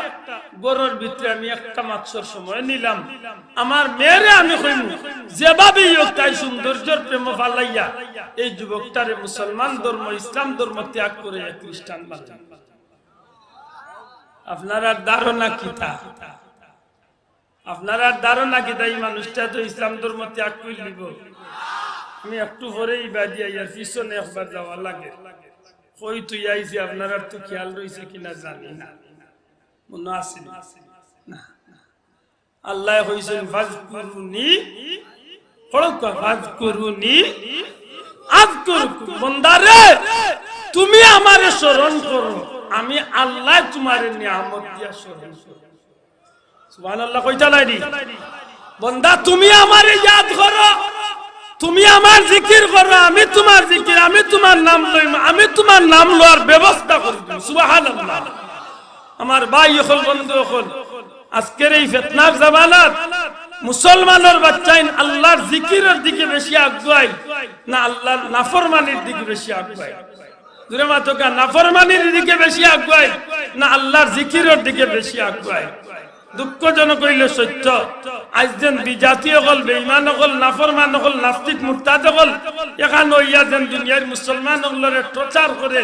ঘরর ভিতরে আমি একটা মাসর সময় নিলাম। আমার মেয়েরে আমি কইমু, যেভাবেই হোক তাই সৌন্দর্যর প্রেমো ফালাইয়া এই যুবকটারে মুসলমান ধর্ম, ইসলাম ধর্ম ত্যাগ করে এক খ্রিস্টান বানাই।" আপনারার ধারণা কিতা? আপনারার ধারণা কিতা, ই মানুষটা তো ইসলাম ধর্ম ত্যাগ করিলিবো? আমি একটু পরে ইবাদি আইয়ার, পিছনে একবার যাওয়া লাগে। কই থইয়া আইছি, আপনারার তো খেয়াল রইছে কিনা জানি না, মনো আছে নি? না। আল্লায় কইছইন, "ফাজকুরুনি", পড়উক্কা, "ফাজকুরুনি আযকুরকুম।" বন্দারে, তুমি আমারে স্মরণ করো, আমি আল্লায় তুমারে নিয়ামত দিয়া স্মরণ করমু। সুবহানাল্লাহ কইতা নায় নি? বন্দা, তুমি আমারে ইয়াদ করো, তুমি আমার জিকির করো, আমি তুমার জিকির, আমি তুমার নাম লইমু, আমি তুমার নাম লওয়ার ব্যবস্থা করি দিমু। সুবহানাল্লাহ। আমার ভাই অকল, বন্ধু অকল, আজকের এই ফিতনার জামানাত মুসলমানর বাচ্চাইন আল্লাহর জিকিরর দিকে বেশি আগুয়াইল না আল্লাহর নাফরমানির দিকে বেশি আগুয়াইল? জোরে মাতউক্কা, নাফরমানির দিকে বেশি আগুয়াইল না আল্লাহর জিকিরর দিকে বেশি আগুয়াইল? দুঃখজনক অইলে সত্য, আইজ যেন বিজাতি অকল, বেঈমান অকল, নাফরমান অকল, নাস্তিক মুরতাদ অকল, এখান অইয়া যেন দুনিয়ার মুসলমান অকলরে torture করের,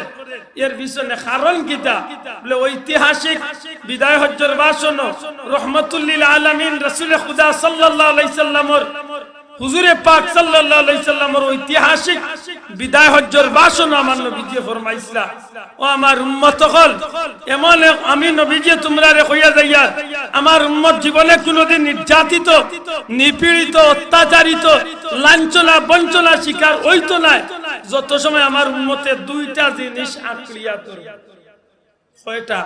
এর পিছনে কারণ কিতা? বলে, ঐতিহাসিক বিদায় হজ্জর ভাষণো রহমতুল্লিল আলামিন রাসূলে খুদা সাল্লাল্লাহু আলাইহি সাল্লামর হুজুরে পাক সাল্লাল্লাহু আলাইহি সাল্লামর ঐতিহাসিক বিদায় হজ্জর ভাষণ আমার নবীজিয়ে ফরমাইছলা, "ও আমার উম্মত অকল, এমন এক আমি নবীজিয়ে তুমরারে কইয়া যাইয়ার, আমার উম্মত জীবনে কুনুদিন নির্যাতিত, নিপীড়িত, অত্যাচারিত, লাঞ্ছনা, বঞ্চনা শিকার অইতো নায়, যত সময় আমার উম্মতে দুইটা জিনিস আঁকড়িয়া ধরবো।" কয়টা?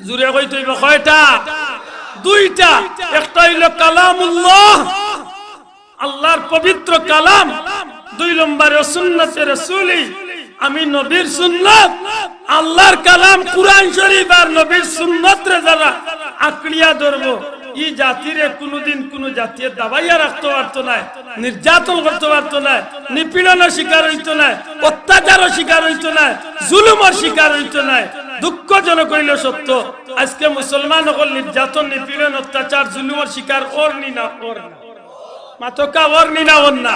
জুরে কইতে অইবো, কয়টা? দুইটা। একটা অইলো কালামুল্লাহ, আল্লাহর পবিত্র কালাম। দুই নম্বরে সুন্নতে রসুলি, আমি নবীর সুন্নত, আল্লাহর কালাম কুরআন শরীফ আর নবীর সুন্নতরে যারা আঁকড়িয়া ধরবো, ই জাতিরে কুনুদিন কুনু জাতিয়ে দাবাইয়া রাখতো পারতো নায়, নির্যাতন করতো পারতো নায়, নিপীড়নর শিকার অইতো নায়, অত্যাচারর শিকার অইতো নায়, জুলুমর শিকার অইতো নায়। দুঃখজনক অইলো সত্য, আজকে মুসলমান অকল নির্যাতন, নিপীড়ন, অত্যাচার, জুলুমর শিকার অর নি না, অর না। মাতকা অর নি না, অর না।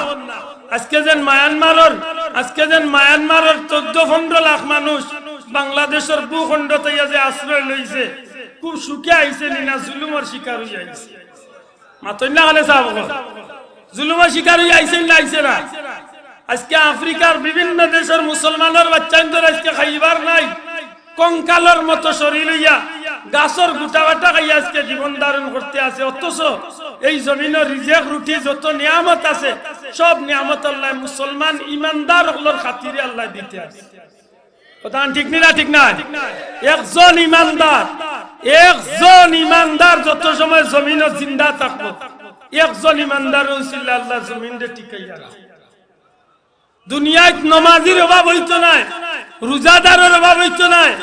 আজকে যেন মায়ানমারর, আজকে যেন মায়ানমারর চৌদ্দ পনরো লাখ মানুষ বাংলাদেশর ভূখণ্ড থাকি যে আশ্রয় লইছে, খুব সুখে আইছে নি না, জুলুমর শিকার অইয়া আইছে? মাতইন না কেনে সাব অকল? জুলুমর শিকার অইয়া আইছে না, আইছে না? আজকে আফ্রিকার বিভিন্ন দেশর মুসলমানর বাচ্চাইন্তর আজকে খাইবার নাই, কঙ্কালর মতো শরীর অইয়া গাছর গুটা বাটা খাইয়া আজকে জীবন ধারণ করতে আছে। অথচ এই জমিনর রিজেক, রুটি, যত নিয়ামত আছে, সব নিয়ামত আল্লাহ মুসলমান ইমানদার অকলর খাতিরে আল্লাহ দিতে আছে। কথা ঠিক নি না, ঠিক না? একজন ইমানদার, একজন ইমানদার যত সময় জমিনো জিন্দা থাকবো, একজন ইমানদার উসিলা আল্লাহ জমিনরে টিকাইয়া রাখবো। দুনিয়াত নমাজির অভাব অইতো নায়, রোজাদারর অভাব অইতো নায়,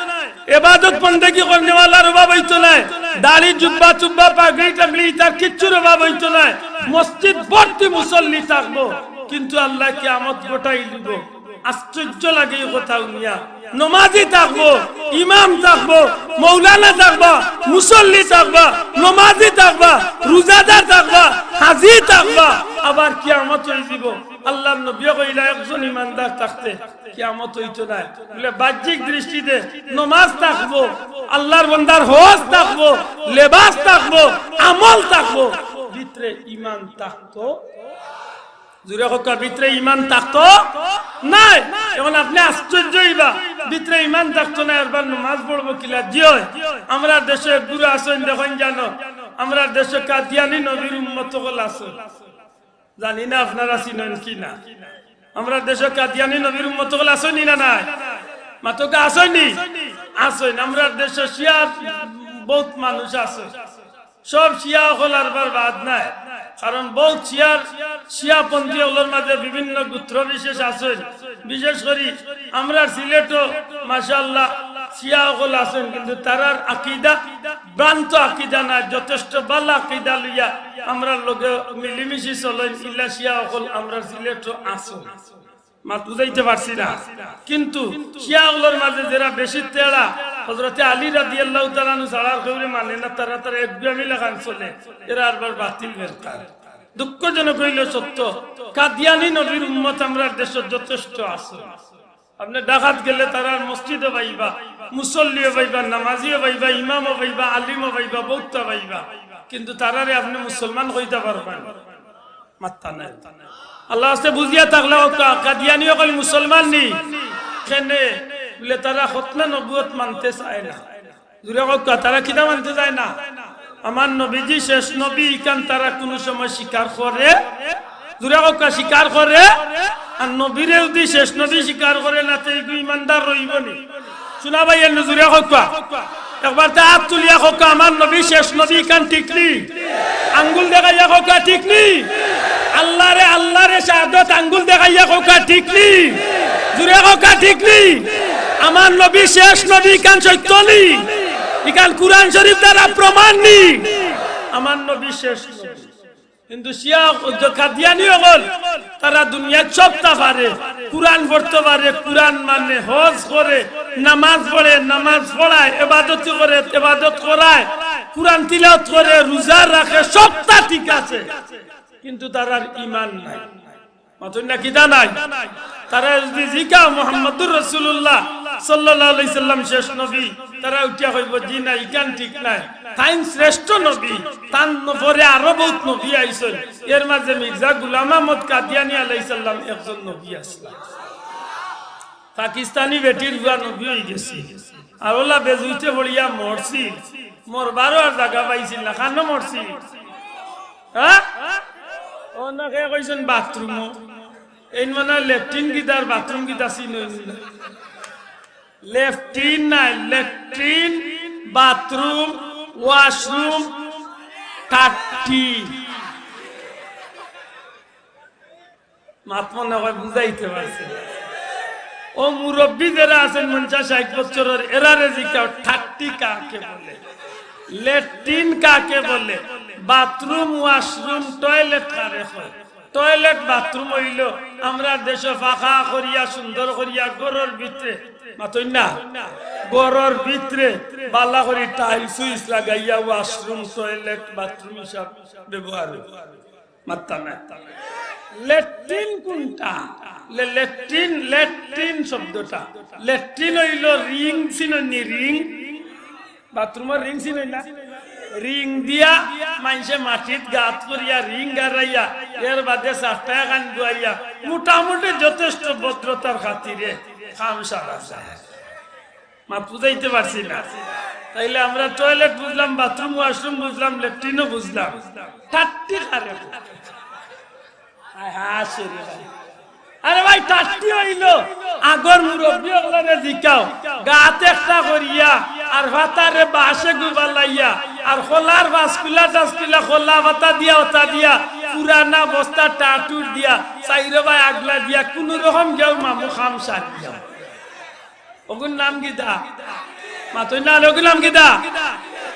এবাদত বন্দেগি করনেওয়ালার অভাব অইতো নায়, দাড়ি, জুব্বা, চুব্বা, পাগড়ি, টাগড়ি, ইতার কিচ্ছুর অভাব অইতো নায়। মসজিদ ভর্তি মুসল্লি থাকবো, কিন্তু আল্লাহ কিয়ামত ঘটাই দিবো। আশ্চর্য লাগে ই কথা হুনিয়া। নমাজি থাকবো, ইমাম থাকবো, মৌলানা থাকবা, মুসল্লি থাকবা, নমাজি থাকবা, রোজাদার থাকবা, হাজি থাকবা, আবার কিয়ামত অই যিবো। আল্লাহর নবীয়ে কইলা, একজন ইমানদার থাকতে কিয়ামত অইতো নায়। বলে, বাহ্যিক দৃষ্টিতে নমাজ থাকবো, আল্লাহর বন্দার হজ থাকবো, লেবাস থাকবো, আমল থাকবো, ভিতরে ইমান থাকতো, জুরে কউক্কা, ভিতরে ইমান থাকতো নায়। এখন আপনে আশ্চর্য অইবা, ভিতরে ইমান থাকতো নায়, আরবার নমাজ পড়বো কিলা? জি অয়, আমরার দেশো এক গুরু আছইন, দেখইন জানো, আমরার দেশো কাদিয়ানি নবীর উম্মত অকল আছইন। জানি না আপনারা চিনইন কি না। আমরার দেশো কাদিয়ানি নবীর উম্মত অকল আছইন নি না নাই? মাতকা, আছইন নি? আছইন। আমরার দেশো শিয়া বউত মানুষ আছইন। সব শিয়া অকল আরবার বাদ নায়, কারণ বউত শিয়ার, শিয়াপন্থী অকলর মাঝে বিভিন্ন গোত্র বিশেষ আছইন। বিশেষ করি আমরার সিলেটো মাশাআল্লাহ শিয়া অকল আছইন, কিন্তু তারার আকিদা ভ্রান্ত আকিদা নায়, যথেষ্ট ভালা আকিদা লইয়া আমরার লগে মিলিমিশি চলইন, ইলা শিয়া অকল আমরার সিলেটো আছইন। মাত বুঝাইতে পারছি না? কিন্তু শিয়া অকলর মাঝে যেরা বেশি তেড়া, হযরতে আলী রাদিয়াল্লাহু তাআলা আনহু ছাড়া আর কেউরে মানে না, তারা, তারা একগুয়ামি লাখান চলে, এরা আরবার বাতিল ফেরকা। দুঃখজনক অইলো সত্য, কাদিয়ানি নবীর উম্মত আমরার দেশো যথেষ্ট আছে। আপনে ঢাকাত গেলে তারার মসজিদও পাইবা, মুসল্লিও পাইবা, নামাজিও পাইবা, ইমামও পাইবা, আলিমও পাইবা, বউততা পাইবা, কিন্তু তারারে আপনে মুসলমান কইতা পারবা না। মাত্তা নাই। আল্লার ওয়াস্তে বুঝিয়া থাকলে কউক্কা, কাদিয়ানি অকল মুসলমান নি? কেনে? বুলে, তারা খতমে নবুয়ত মানতে চায় না। জুরে কউক্কা, তারা কিতা মানতে চায় না? আমার নবীজি শেষ নবী, ইখান তারা কুনু সময় স্বীকার করে? জুরে কউক্কা, স্বীকার করে? আর নবীরে যুদি শেষ নবী স্বীকার করে না, তে ইগু ইমানদার রইবো নি? শুনা ভাই, এমনে জুরে কউক্কা। একবার তে আত তুলিয়া কউক্কা, আমার নবী শেষ নবী, ইখান ঠিক নি? আঙ্গুল দেখাইয়া কউক্কা, ঠিক নি? আল্লারে, আল্লারে শাহাদত আঙ্গুল দেখাইয়া কউক্কা, ঠিক নি? জুরে কউক্কা, ঠিক নি? আমার নবী শেষ নবী, ইখান সত্য নি? ইখান কুরআন শরীফ দ্বারা প্রমাণ নি? আমার নবী শেষ নবী। কিন্তু শিয়া, কাদিয়ানি অকল, তারা দুনিয়াত সবতা পারে, কুরআন পড়তো পারে, কুরআন মানে, হজ করে, নামাজ পড়ে, নামাজ পড়ায়, এবাদতি করে, এবাদত করায়, কুরআন তিলাওত করে, রুজা রাখে, সবতা ঠিক আছে, কিন্তু তারার ইমান নাই। মাতইন না, কিতা নাই? তারারে যুদি জিকাও মুহাম্মাদুর রাসুলুল্লাহ, সাল্লাল্লাহু আলাইহি সাল্লাম শেষ নবী, তারা উঠিয়া কইবো, "জি না, ইখান ঠিক নায়, তাইন শ্রেষ্ঠ নবী, তান পরে আরো বউত নবী আইছইন, এর মাঝে মির্জা গুলাম আহমদ কাদিয়ানী আলাইহিস সালাম একজন নবী আছলা।" পাকিস্তানি বেটির পুয়া নবী অইগেছে, আর অলা বেজুইতে পড়িয়া মরছিল, মরবারও আর জাগা পাইছিল না, কানো মরছিল? হ্যাঁ, অনো কে কইছইন বাথরুমও। এইন মনে অয় লেট্রিন কিতা আর বাথরুম কিতা চিনইন না। লেট্রিন নায়, লেট্রিন, বাথরুম, ওয়াশরুম, টাট্টি। মাত মনে অয় বুঝাইতে পারছি। ও মুরব্বি যেরা আছইন পঞ্চাশ ষাইট বছরর, এরারে জিকাও, টাট্টি কাকে বলে? লেট্রিন কাকে বলে? বাথরুম, ওয়াশরুম, টয়লেট কারে কয়? টয়লেট বাথরুম অইলো আমরার দেশো পাকা করিয়া, সুন্দর করিয়া, ঘরর ভিতরে, মাতইন না, ঘরর ভিতরে বালা করি টাইলস উইলস লাগাইয়া ওয়াশরুম, টয়লেট, বাথরুম হিসাব ব্যবহার অয়। মাততা নায়। লেট্রিন কুনটা? লে-, লেট্রিন, লেট্রিন শব্দটা, লেট্রিন অইলো রিং, চিনইন নি রিং? বাথরুমর রিং চিনইন না? রিং দিয়া মাইনষে মাটিত গাত করিয়া রিং গাড়াইয়া, এর বাদে চারটা এখান বুয়াইয়া, মোটামুটি যথেষ্ট ভদ্রতার খাতিরে কাম সারা যায়। মাত বুঝাইতে পারছি না? তাইলে আমরা টয়লেট বুঝলাম, বাথরুম, ওয়াশরুম বুঝলাম, লেট্রিনও বুঝলাম, টাট্টি কারে? আয় হায়, হায় রে ভাই। আরে ভাই, টাট্টি অইলো, আগর মুরব্বি অকলরে জিকাও, গাত একটা করিয়া, আর ফাতারে বাঁশে গুবালাইয়া, আর খোলার বাঁশকুলা টাসকুলা, খোলা ফাতা দিয়া, ওতা দিয়া, পুরানা বস্তা টাটুর দিয়া, চাইরো বায় আগলা দিয়া, কুনু রকম গেও মামু কাম সারিয়া। অগুর নাম কিতা? মাতইন না, অগুর নাম কিতা?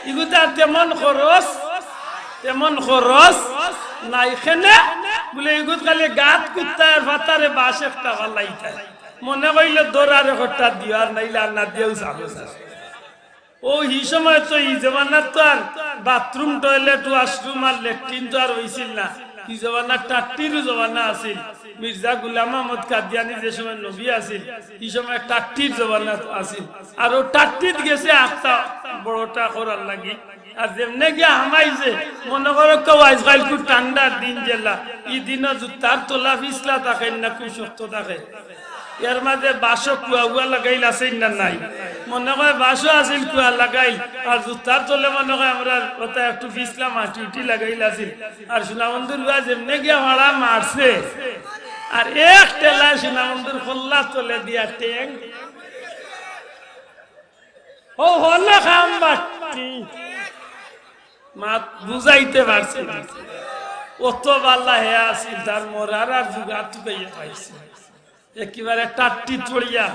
ইগুতা তেমন খরচ, তেমন খরচ নাই। কেনে বুলে ইগুত খালি গাত কুত্তায় আর ফাতারে বাঁশ একটা ফালাইতায়। মনে কইলে দরারে খট্টা দিও, আর নাইলে আর না দিয়াও চাবো। ও হি সময় তো, ই জমানাত তো আর বাথরুম, টয়লেট, ওয়াশরুম আর লেট্রিন তো আর অইছিল না। ই জমানাত টাট্টিরও জমানা আছিল। মির্জা গুলাম আহমদ কাদিয়ানী যে সময় নবী আছিল, ই সময় টাট্টির জমানা আছিল। আর অউ টাট্টিত গেছে আখতা বড়টা করার লাগি। আর যেমনে গিয়া হামাইছে, মনো করো কেউ আইজকাইল খুব ঠান্ডার দিন যেলা, ই দিনও জুতার তলা ফিছলা থাকে না, খুব শক্ত থাকে। এর মাঝে বাঁশও কুয়া উয়া লাগাইল আছে না নাই? মনে কয় বাঁশও আছিল কুয়া লাগাইল, আর জুতার তলে মনে কয় আমরা ওটা একটু ফিছলা মাটি উটি লাগাইল আছিল। আর সোনাবন্ধুর উয়া যেমনে গিয়া ফাড়া মারছে, আর এক ঠেলায় সোনাবন্ধুর কল্লার তলে দিয়া ঠেং। ও হলো খাম বাট্টি। মাত বুঝাইতে পারছি না। অত বালা হে আছিল, তার মরার আর জুগাত তুকাইয়া পাইছে। একেবারে টাট্টি পড়িয়া।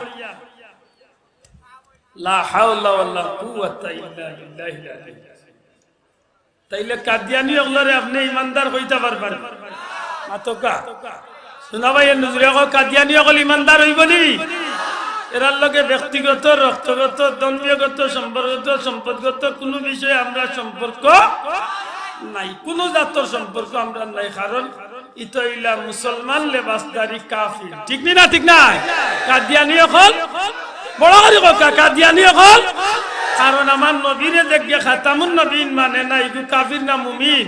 লা হাওলা ওয়ালা কুওয়াতা ইল্লা বিল্লাহিল আলিয়্যিল আযীম। তাইলে কাদিয়ানি অকলরে আপনে ইমানদার কইতা পারবা নি? মাতউক্কা। সোনা ভাই, এ নজরে কও, কাদিয়ানি অকল ইমানদার অইবো নি? এরার লগে ব্যক্তিগত, রক্তগত, ধর্মীয়গত, সম্পর্কগত, সম্পদগত কুনু বিষয়ে আমরার সম্পর্ক নাই, কুনু জাতর সম্পর্ক আমরার নাই, কারণ ইতা অইলা মুসলমান লেবাসধারী কাফির। ঠিক নি না? ঠিক নায়? কাদিয়ানি অকল, বড় করি কউক্কা, কাদিয়ানি অকল। কারণ আমার নবীরে যেগিয়ে খাতামুন নবীন মানে না, ইগু কাফির না মুমিন?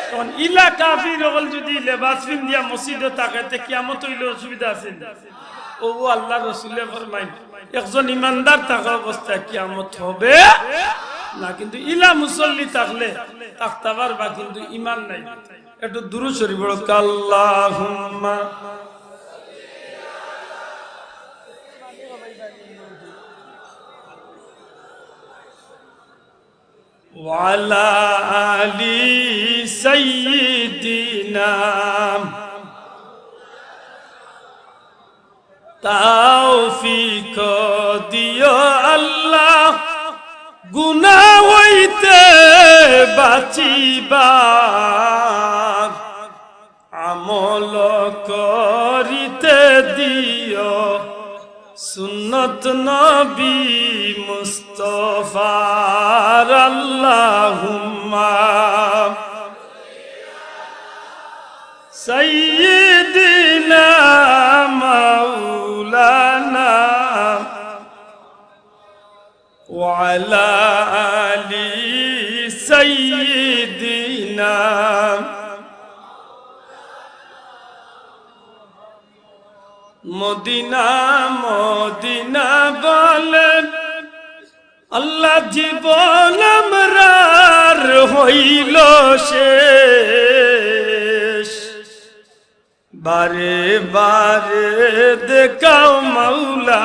তখন ইলা কাফির অকল যুদি লেবাস পিন্দিয়া মসজিদো থাকে, তে কিয়ামত অইলে অসুবিধা আছে নি? অউ আল্লার রসুলে ফরমাইন, একজন ইমানদার থাকা অবস্থায় কিয়ামত হবে না, কিন্তু ইলা মুসল্লি থাকলে থাকতা পারবা, কিন্তু ইমান নাই। একটু দুরূদ শরীফ পড়ো, আল্লাহুম্মা ওয়া আলা আলি সাইয়্যিদিনা। তৌফিক দিও আল্লাহ, গুনাহ হইতে বাঁচিবার, আমল করিতে দিও সুন্নত নবী মুস্তফার। আল্লাহুম্মা সাইয়্যিদিনা মাওলানা আলা আলি সাইয়্যিদিনা। মদিনা, মদিনা বলে আল্লাহ, জীবন আমরার হইল শেষ। বারে বারে দেখাও মাওলা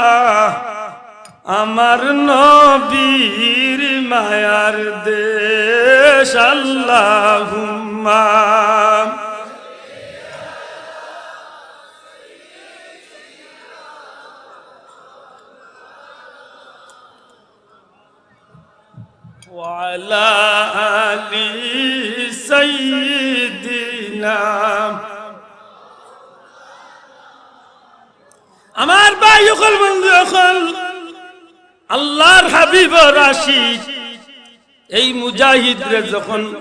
আমার নবীর মায়ার দেশ। আল্লাহুম্মা। ওয়ালা আলি সাইয়্যিদিনা। আমার ভাই অকল, বন্ধু অকল, আল্লাহর হাবিবর আশিক, এই মুজাহিদরে যখন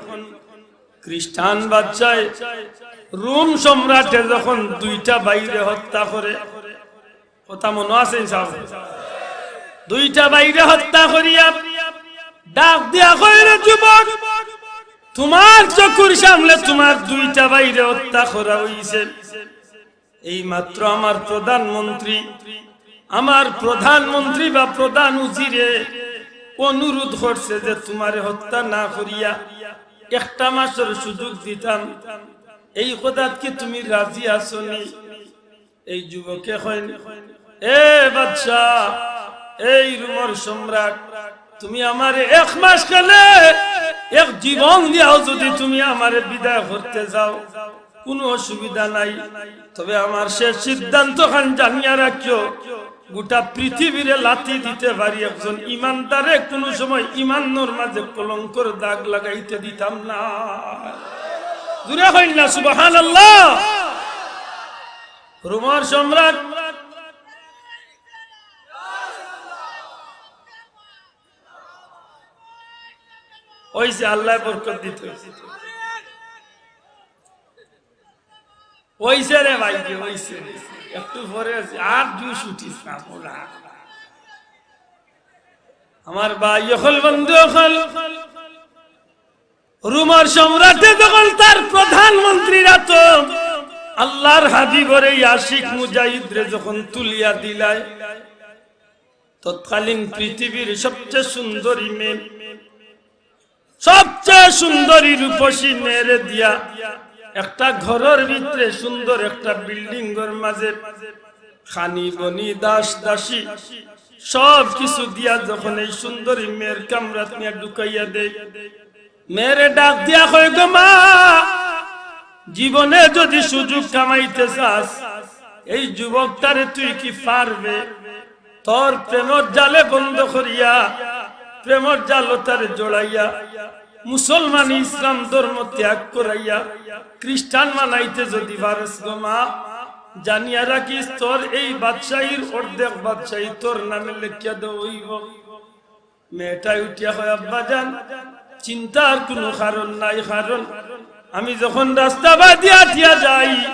খ্রিস্টান বাদশায়, রোম সম্রাটে যখন দুইটা ভাইরে হত্যা করে, কথা মনো আছে ইনশাআল্লাহ? দুইটা ভাইরে হত্যা করিয়া ডাক দিয়া কয়, "রে যুবক, তুমার চকুর সামনে তুমার দুইটা ভাইরে হত্যা করা অইছে। এই মাত্র আমার প্রধানমন্ত্রী, আমার প্রধানমন্ত্রী বা প্রধান উজিরে অনুরোধ করছে যে তুমারে হত্যা না করিয়া একটা মাসর সুযোগ দিতাম, এই কথাত কি তুমি রাজি আছো নি?" এই যুবকে কইন, "এ বাদশা, এই রোমর সম্রাট, তুমি আমারে এক মাস কেনে, এক জীবন দিয়াও যদি তুমি আমারে বিদায় করতে চাও, কুনু অসুবিধা নাই। তবে আমার শেষ সিদ্ধান্তখান জানিয়া রাখিও, গোটা পৃথিবীরে লাথি দিতে পারি, একজন ইমানদারে কুনু সময় ইমানর মাঝে কলঙ্কর দাগ লাগাইতে দিতাম না।" জুরে কইন না, সুবহানাল্লাহ। রোমর সম্রাট অইছে, আল্লায় বরকত দিতো। অইছে রে ভাই, কি অইছে রে? একটু পরে আছে, আর দুই ছুটিস না, বলা। আমার ভাই অকল, বন্ধু অকল, রোমর সম্রাটে যখন তার প্রধানমন্ত্রীর আতো আল্লাহর হাবিবর এই আশিক মুজাহিদরে যখন তুলিয়া দিলায়, তৎকালীন পৃথিবীর সবচেয়ে সুন্দরী মেয়ে, সবচেয়ে সুন্দরী রূপসী মেয়েরে দিয়া একটা ঘরর ভিতরে সুন্দর একটা বিল্ডিংর মাঝে খানি বনি দাস দাসী সব কিছু দিয়া যখন এই সুন্দরী মেয়ের কামরাত নিয়া ঢুকাইয়া দেয়, মেয়েরে ডাক দিয়া কয়, "গো মা, জীবনে যদি সুযোগ কামাইতে চাস, এই যুবকটারে তুই কি পারবে? তোর প্রেমর জালে বন্ধ করিয়া, প্রেমর জালো তারে জড়াইয়া, মুসলমান ইসলাম ধর্ম ত্যাগ করাইয়া খ্রিস্টান বানাইতে যদি পারস গো মা, জানিয়া রাখিস, তোর এই বাদশাহীর অর্ধেক বাদশাহী তোর নামে লেখিয়া দেওয়া অইবো।" মেয়েটায় উঠিয়া কয়, "আব্বাজান, চিন্তার কুনু কারণ নাই, কারণ আমি যখন রাস্তা বাদি আটিয়া যাই,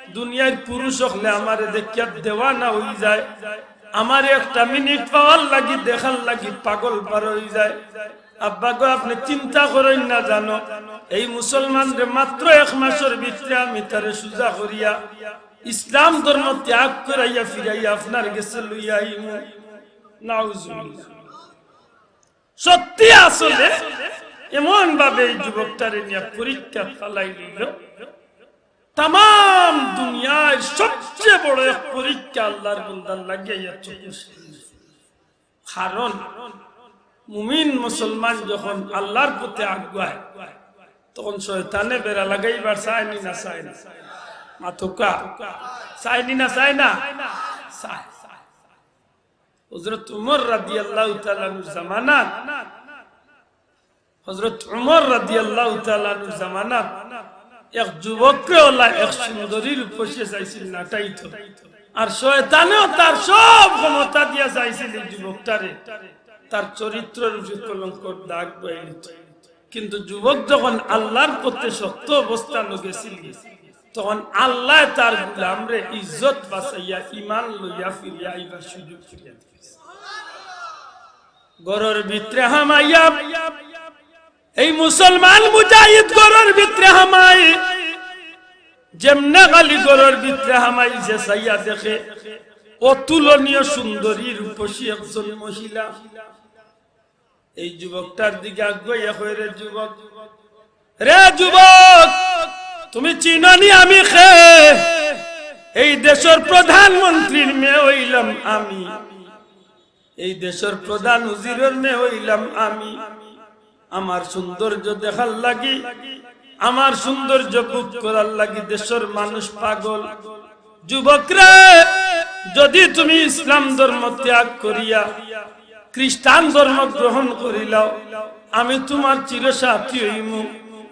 দুনিয়ার পুরুষ অকলে আমারে দেখিয়া দেওয়ানা অইযায়, আমারে একটা মিনিট পাওয়ার লাগি, দেখার লাগি পাগল পারা অইযায়। আব্বা গো, আপনে চিন্তা করইন না জানো, এই মুসলমানরে মাত্র এক মাসর ভিতরে আমি তারে সুজা করিয়া ইসলাম ধর্ম ত্যাগ করাইয়া ফিরাইয়া আপনার গেছে লইয়া আইমু।" নাউজুবিল্লাহ। সত্যি আসলে এমন ভাবে এই যুবকটারে নিয়া পরীক্ষা ফালাই দিল। তামাম দুনিয়ার সবচেয়ে বড় এক পরীক্ষা আল্লাহর বান্দার লাগিয়া চোখের সামনে। কারণ মুমিন মুসলমান যখন আল্লাহর পথে আগুয়ায়, তখন শয়তানে বেড়া লাগাইবার চায়নি না চায় না? মাতুক্কা, চায়নি না চায় না? চায়। হযরত উমর রাদিয়াল্লাহু তাআলা আনহুর জামানাত, হযরত উমর রাদিয়াল্লাহু তাআলা আনহুর জামানাত এক যুবকরে ওলা এক সুন্দরী রূপসী চাইছিল নাটাইতো। আর শয়তানেও তার সব ক্ষমতা দিয়া চাইছিল এই যুবকটারে তার চরিত্রর উপরে কলঙ্কর দাগ বইয়া নিত। কিন্তু যুবক যখন আল্লাহর পথে শক্ত অবস্থানো গেছিল, তখন আল্লায় তার গোলামরে ইজ্জত বাঁচাইয়া ইমান লইয়া ফিরিয়া আইবার সুযোগ করিয়া দিছে। ঘরর ভিতরে হামাইয়া, এই মুসলমান মুজাহিদ ঘরর ভিতরে হামাই, যেমনে খালি ঘরর ভিতরে হামাইছে, চাইয়া দেখে অতুলনীয় সুন্দরী রূপসী একজন মহিলা। এই যুবকটার দিকে আগুয়াইয়া কয়, "রে যুবক, রে যুবক, তুমি চিনো নি আমি কে? এই দেশর প্রধানমন্ত্রীর মেয়ে অইলাম আমি, এই দেশর প্রধান উজিরর মেয়ে অইলাম আমি। আমার সৌন্দর্য দেখার লাগি, আমার সৌন্দর্য ভোগ করার লাগি দেশর মানুষ পাগল। যুবকরে, যদি তুমি ইসলাম ধর্ম ত্যাগ করিয়া খ্রিস্টান ধর্ম গ্রহণ করিলাও, আমি তুমার চিরসাথী অইমু,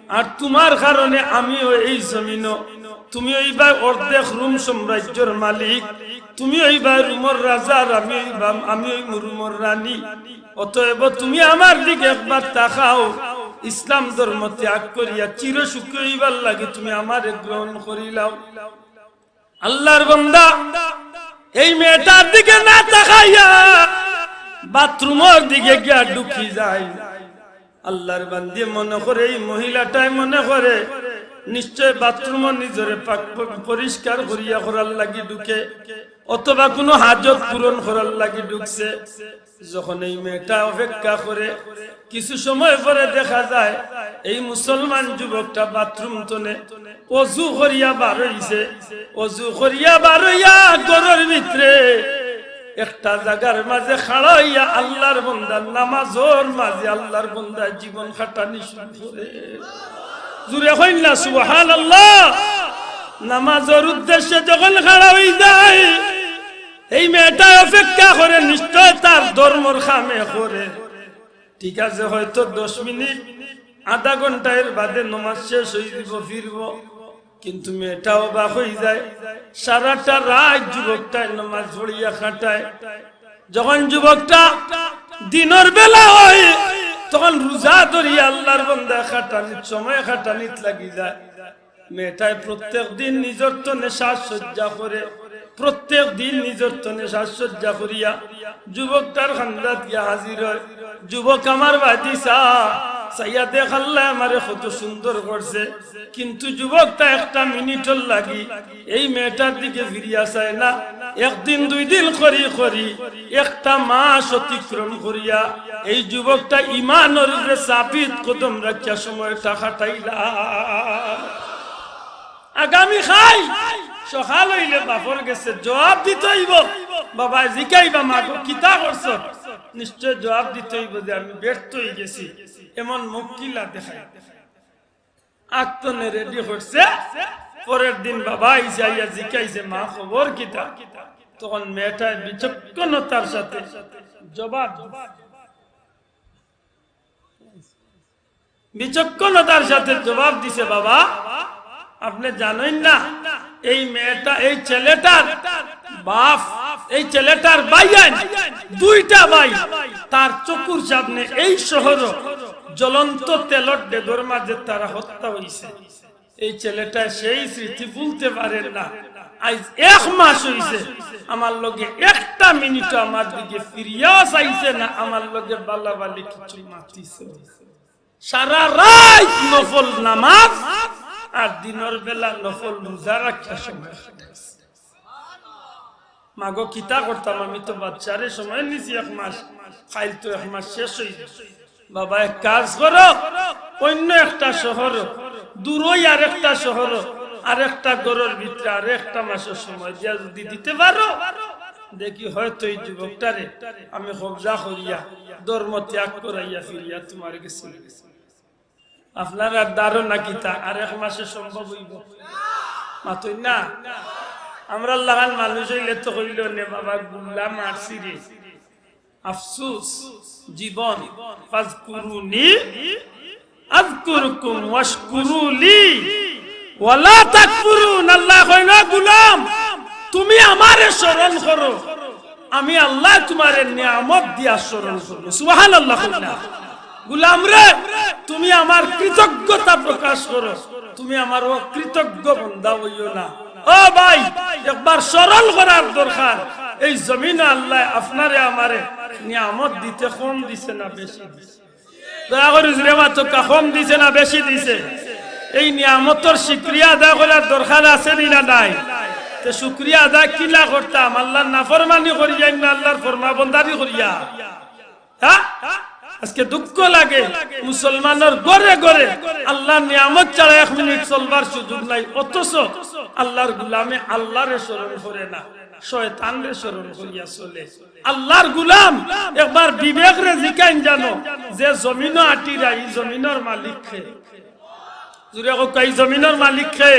আর তুমার কারণে আমিও এই জমিনো, তুমি অইবায় অর্ধেক রোম সাম্রাজ্যর মালিক, তুমি অইবায় রোমর রাজা, আর আমি অইবাম, আমি অইমু রোমর রানী। অতএব তুমি আমার দিকে একবার তাকাও, ইসলাম ধর্ম ত্যাগ করিয়া চিরসুখী অইবার লাগি তুমি আমারে গ্রহণ করিলাও।" আল্লার বান্দা এই মেয়েটার দিকে না তাকাইয়া বাথরুমর দিকে গিয়া ঢুকি যায়। আল্লার বান্দি মনে করে, এই মহিলাটায় মনে করে নিশ্চয় বাথরুমো নিজরে পাক প-, পরিষ্কার করিয়া করার লাগি ঢুকে, অথবা কুনু হাজত পূরণ করার লাগি ঢুকছে। যখন এই মেয়েটা অপেক্ষা করে, কিছু সময় পরে দেখা যায় এই মুসলমান যুবকটা বাথরুম তনে অজু করিয়া বার অইছে। অজু করিয়া বার অইয়া ঘরর ভিতরে একটা জাগার মাঝে খাড়া অইয়া আল্লার বন্দার নামাজর মাঝে আল্লার বন্দায় জীবন কাটানি শুরু করে। জুরে কইন না সুবহানাল্লাহ। নামাজর উদ্দেশ্যে যখন খাড়া অই যায়, এই মেয়েটা অপেক্ষা করে, নিশ্চয় তার ধর্মর কামে করে। ঠিক আছে, হয়তো দশ মিনিট, আধা ঘন্টা এর বাদে নমাজ শেষ অই দিব, ফিরব। কিন্তু মেয়েটা অবাক অই যায়, সারাটা রাইত যুবকটায় নমাজ পড়িয়া কাটায়। যখন যুবকটা দিনর বেলা অয়, তখন রোজা ধরিয়া আল্লার বন্দায় কাটানিত, সময় কাটানিত লাগি যায়। মেয়েটায় প্রত্যেক দিন নিজর তনে সাজসজ্জা করে, প্রত্যেক দিন নিজর তনে সাজসজ্জা করিয়া যুবকটার কান্দাত গিয়া হাজির অয়। যুবক আমার ভাতিজা, চাইয়া দেখ আল্লায় আমারে কত সুন্দর করছে। কিন্তু যুবকটা একটা মিনিটর লাগি এই মেয়েটার দিকে ফিরিয়া চায় না। একদিন দুই দিন করি করি একটা মাস অতিক্রম করিয়া এই যুবকটা ইমানর উপরে সাবিত কদম রাখিয়া সময়টা কাটাইলা। আগামী খাই সকাল অইলে বাপর গেছে জবাব দিতে অইব। বাবায় জিকাইবা, "মা গো, কিতা করছো?" নিশ্চয় জবাব দিতে অইব যে, "আমি ব্যর্থ অই গেছি।" এমন মুখ কিলা দেখাই? আগ তনে রেডি করছে। পরের দিন বাবা আইছে, আইয়া জিকাইছে, "মা, খবর কিতা?" তখন মেয়েটায় বিচক্ষণতার সাথে জবাব দিছে। বিচক্ষণতার সাথে জবাব দিছে, "বাবা, আপনে জানইন না, এই মেয়েটা, এই ছেলেটার বাপ, এই ছেলেটার ভাইয়াইন, দুইটা ভাই, তার চকুর সামনে এই শহরো জ্বলন্ত তেলর ডেগর মাঝে তারা হত্যা অইছে।" এই ছেলেটা সেই স্মৃতি ভুলতে পারের না। আইজ এক মাস অইছে, আমার লগে একটা মিনিটও আমার দিকে ফিরিয়াও চাইছে না, আমার লগে বালাবালি কিছু মাতিছে। সারা রাইত নফল নামাজ আর দিনর বেলা নফল রোজা রাখিয়া সময় কাটাইছে। "মা গো, কিতা করতাম, আমি তো বাচ্চারে সময় নিছি এক মাস, কাইল তো এক মাস শেষ অই যাইবো।" বাবা, এক কাজ করো, অইন্য একটা শহরো, দূরই আর একটা শহরো, আর একটা ঘরর ভিতরে আর একটা মাসর সময় দিয়া যদি দিতে পারো, দেখি হয়তো এই যুবকটারে আমি কবজা করিয়া, ধর্ম ত্যাগ করাইয়া ফিরিয়া তুমার গেছে। আপনারার ধারণা কিতা? আর এক মাসে সম্ভব অইবো? মাতইন না। আমরার লাখান মানুষ অইলে তো কইলো নে, "বাবা, গুল্লা মারছি রে।" আফসুস, জীবন। "ফাজকুরুনি আযকুরকুম ওয়াশকুরু লি ওয়ালা তাকফুরুন।" আল্লায় কইন, "গোলাম, তুমি আমারে স্মরণ করো, আমি আল্লায় তুমারে নিয়ামত দিয়া স্মরণ করমু।" সুবহানাল্লাহ কইন না। "গোলাম রে, তুমি আমার কৃতজ্ঞতা প্রকাশ করো, তুমি আমার অকৃতজ্ঞ বন্দা অইও না।" ও ভাই, একবার স্মরণ করার দরকার। এই জমিনো আল্লায় আপনারে আমারে নিয়ামত দিতে কম দিছে না বেশি দিছে? দয়া করি জুরে মাতউক্কা, কম দিছে না বেশি দিছে? এই নিয়ামতর শুকরিয়া আদায় করার দরকার আছে নি না নাই? তে শুকরিয়া আদায় কিলা করতাম? আল্লাহর নাফরমানি করিয়া না আল্লাহর ফরমাবরদারি করিয়া? হ্যাঁ? আজকে দুঃখ লাগে, মুসলমানর ঘরে ঘরে আল্লাহর নিয়ামত ছাড়া এক মিনিট চলবার সুযোগ নাই, অথচ আল্লাহর গুলামে আল্লাহরে স্মরণ করে না, শয়তানরে স্মরণ করিয়া চলে। আল্লাহর গুলাম, একবার বিবেকরে জিকাইন জানো, যে জমিনো আটিরা, ই জমিনর মালিক কে? জুরে কউক্কা, ই জমিনর মালিক কে?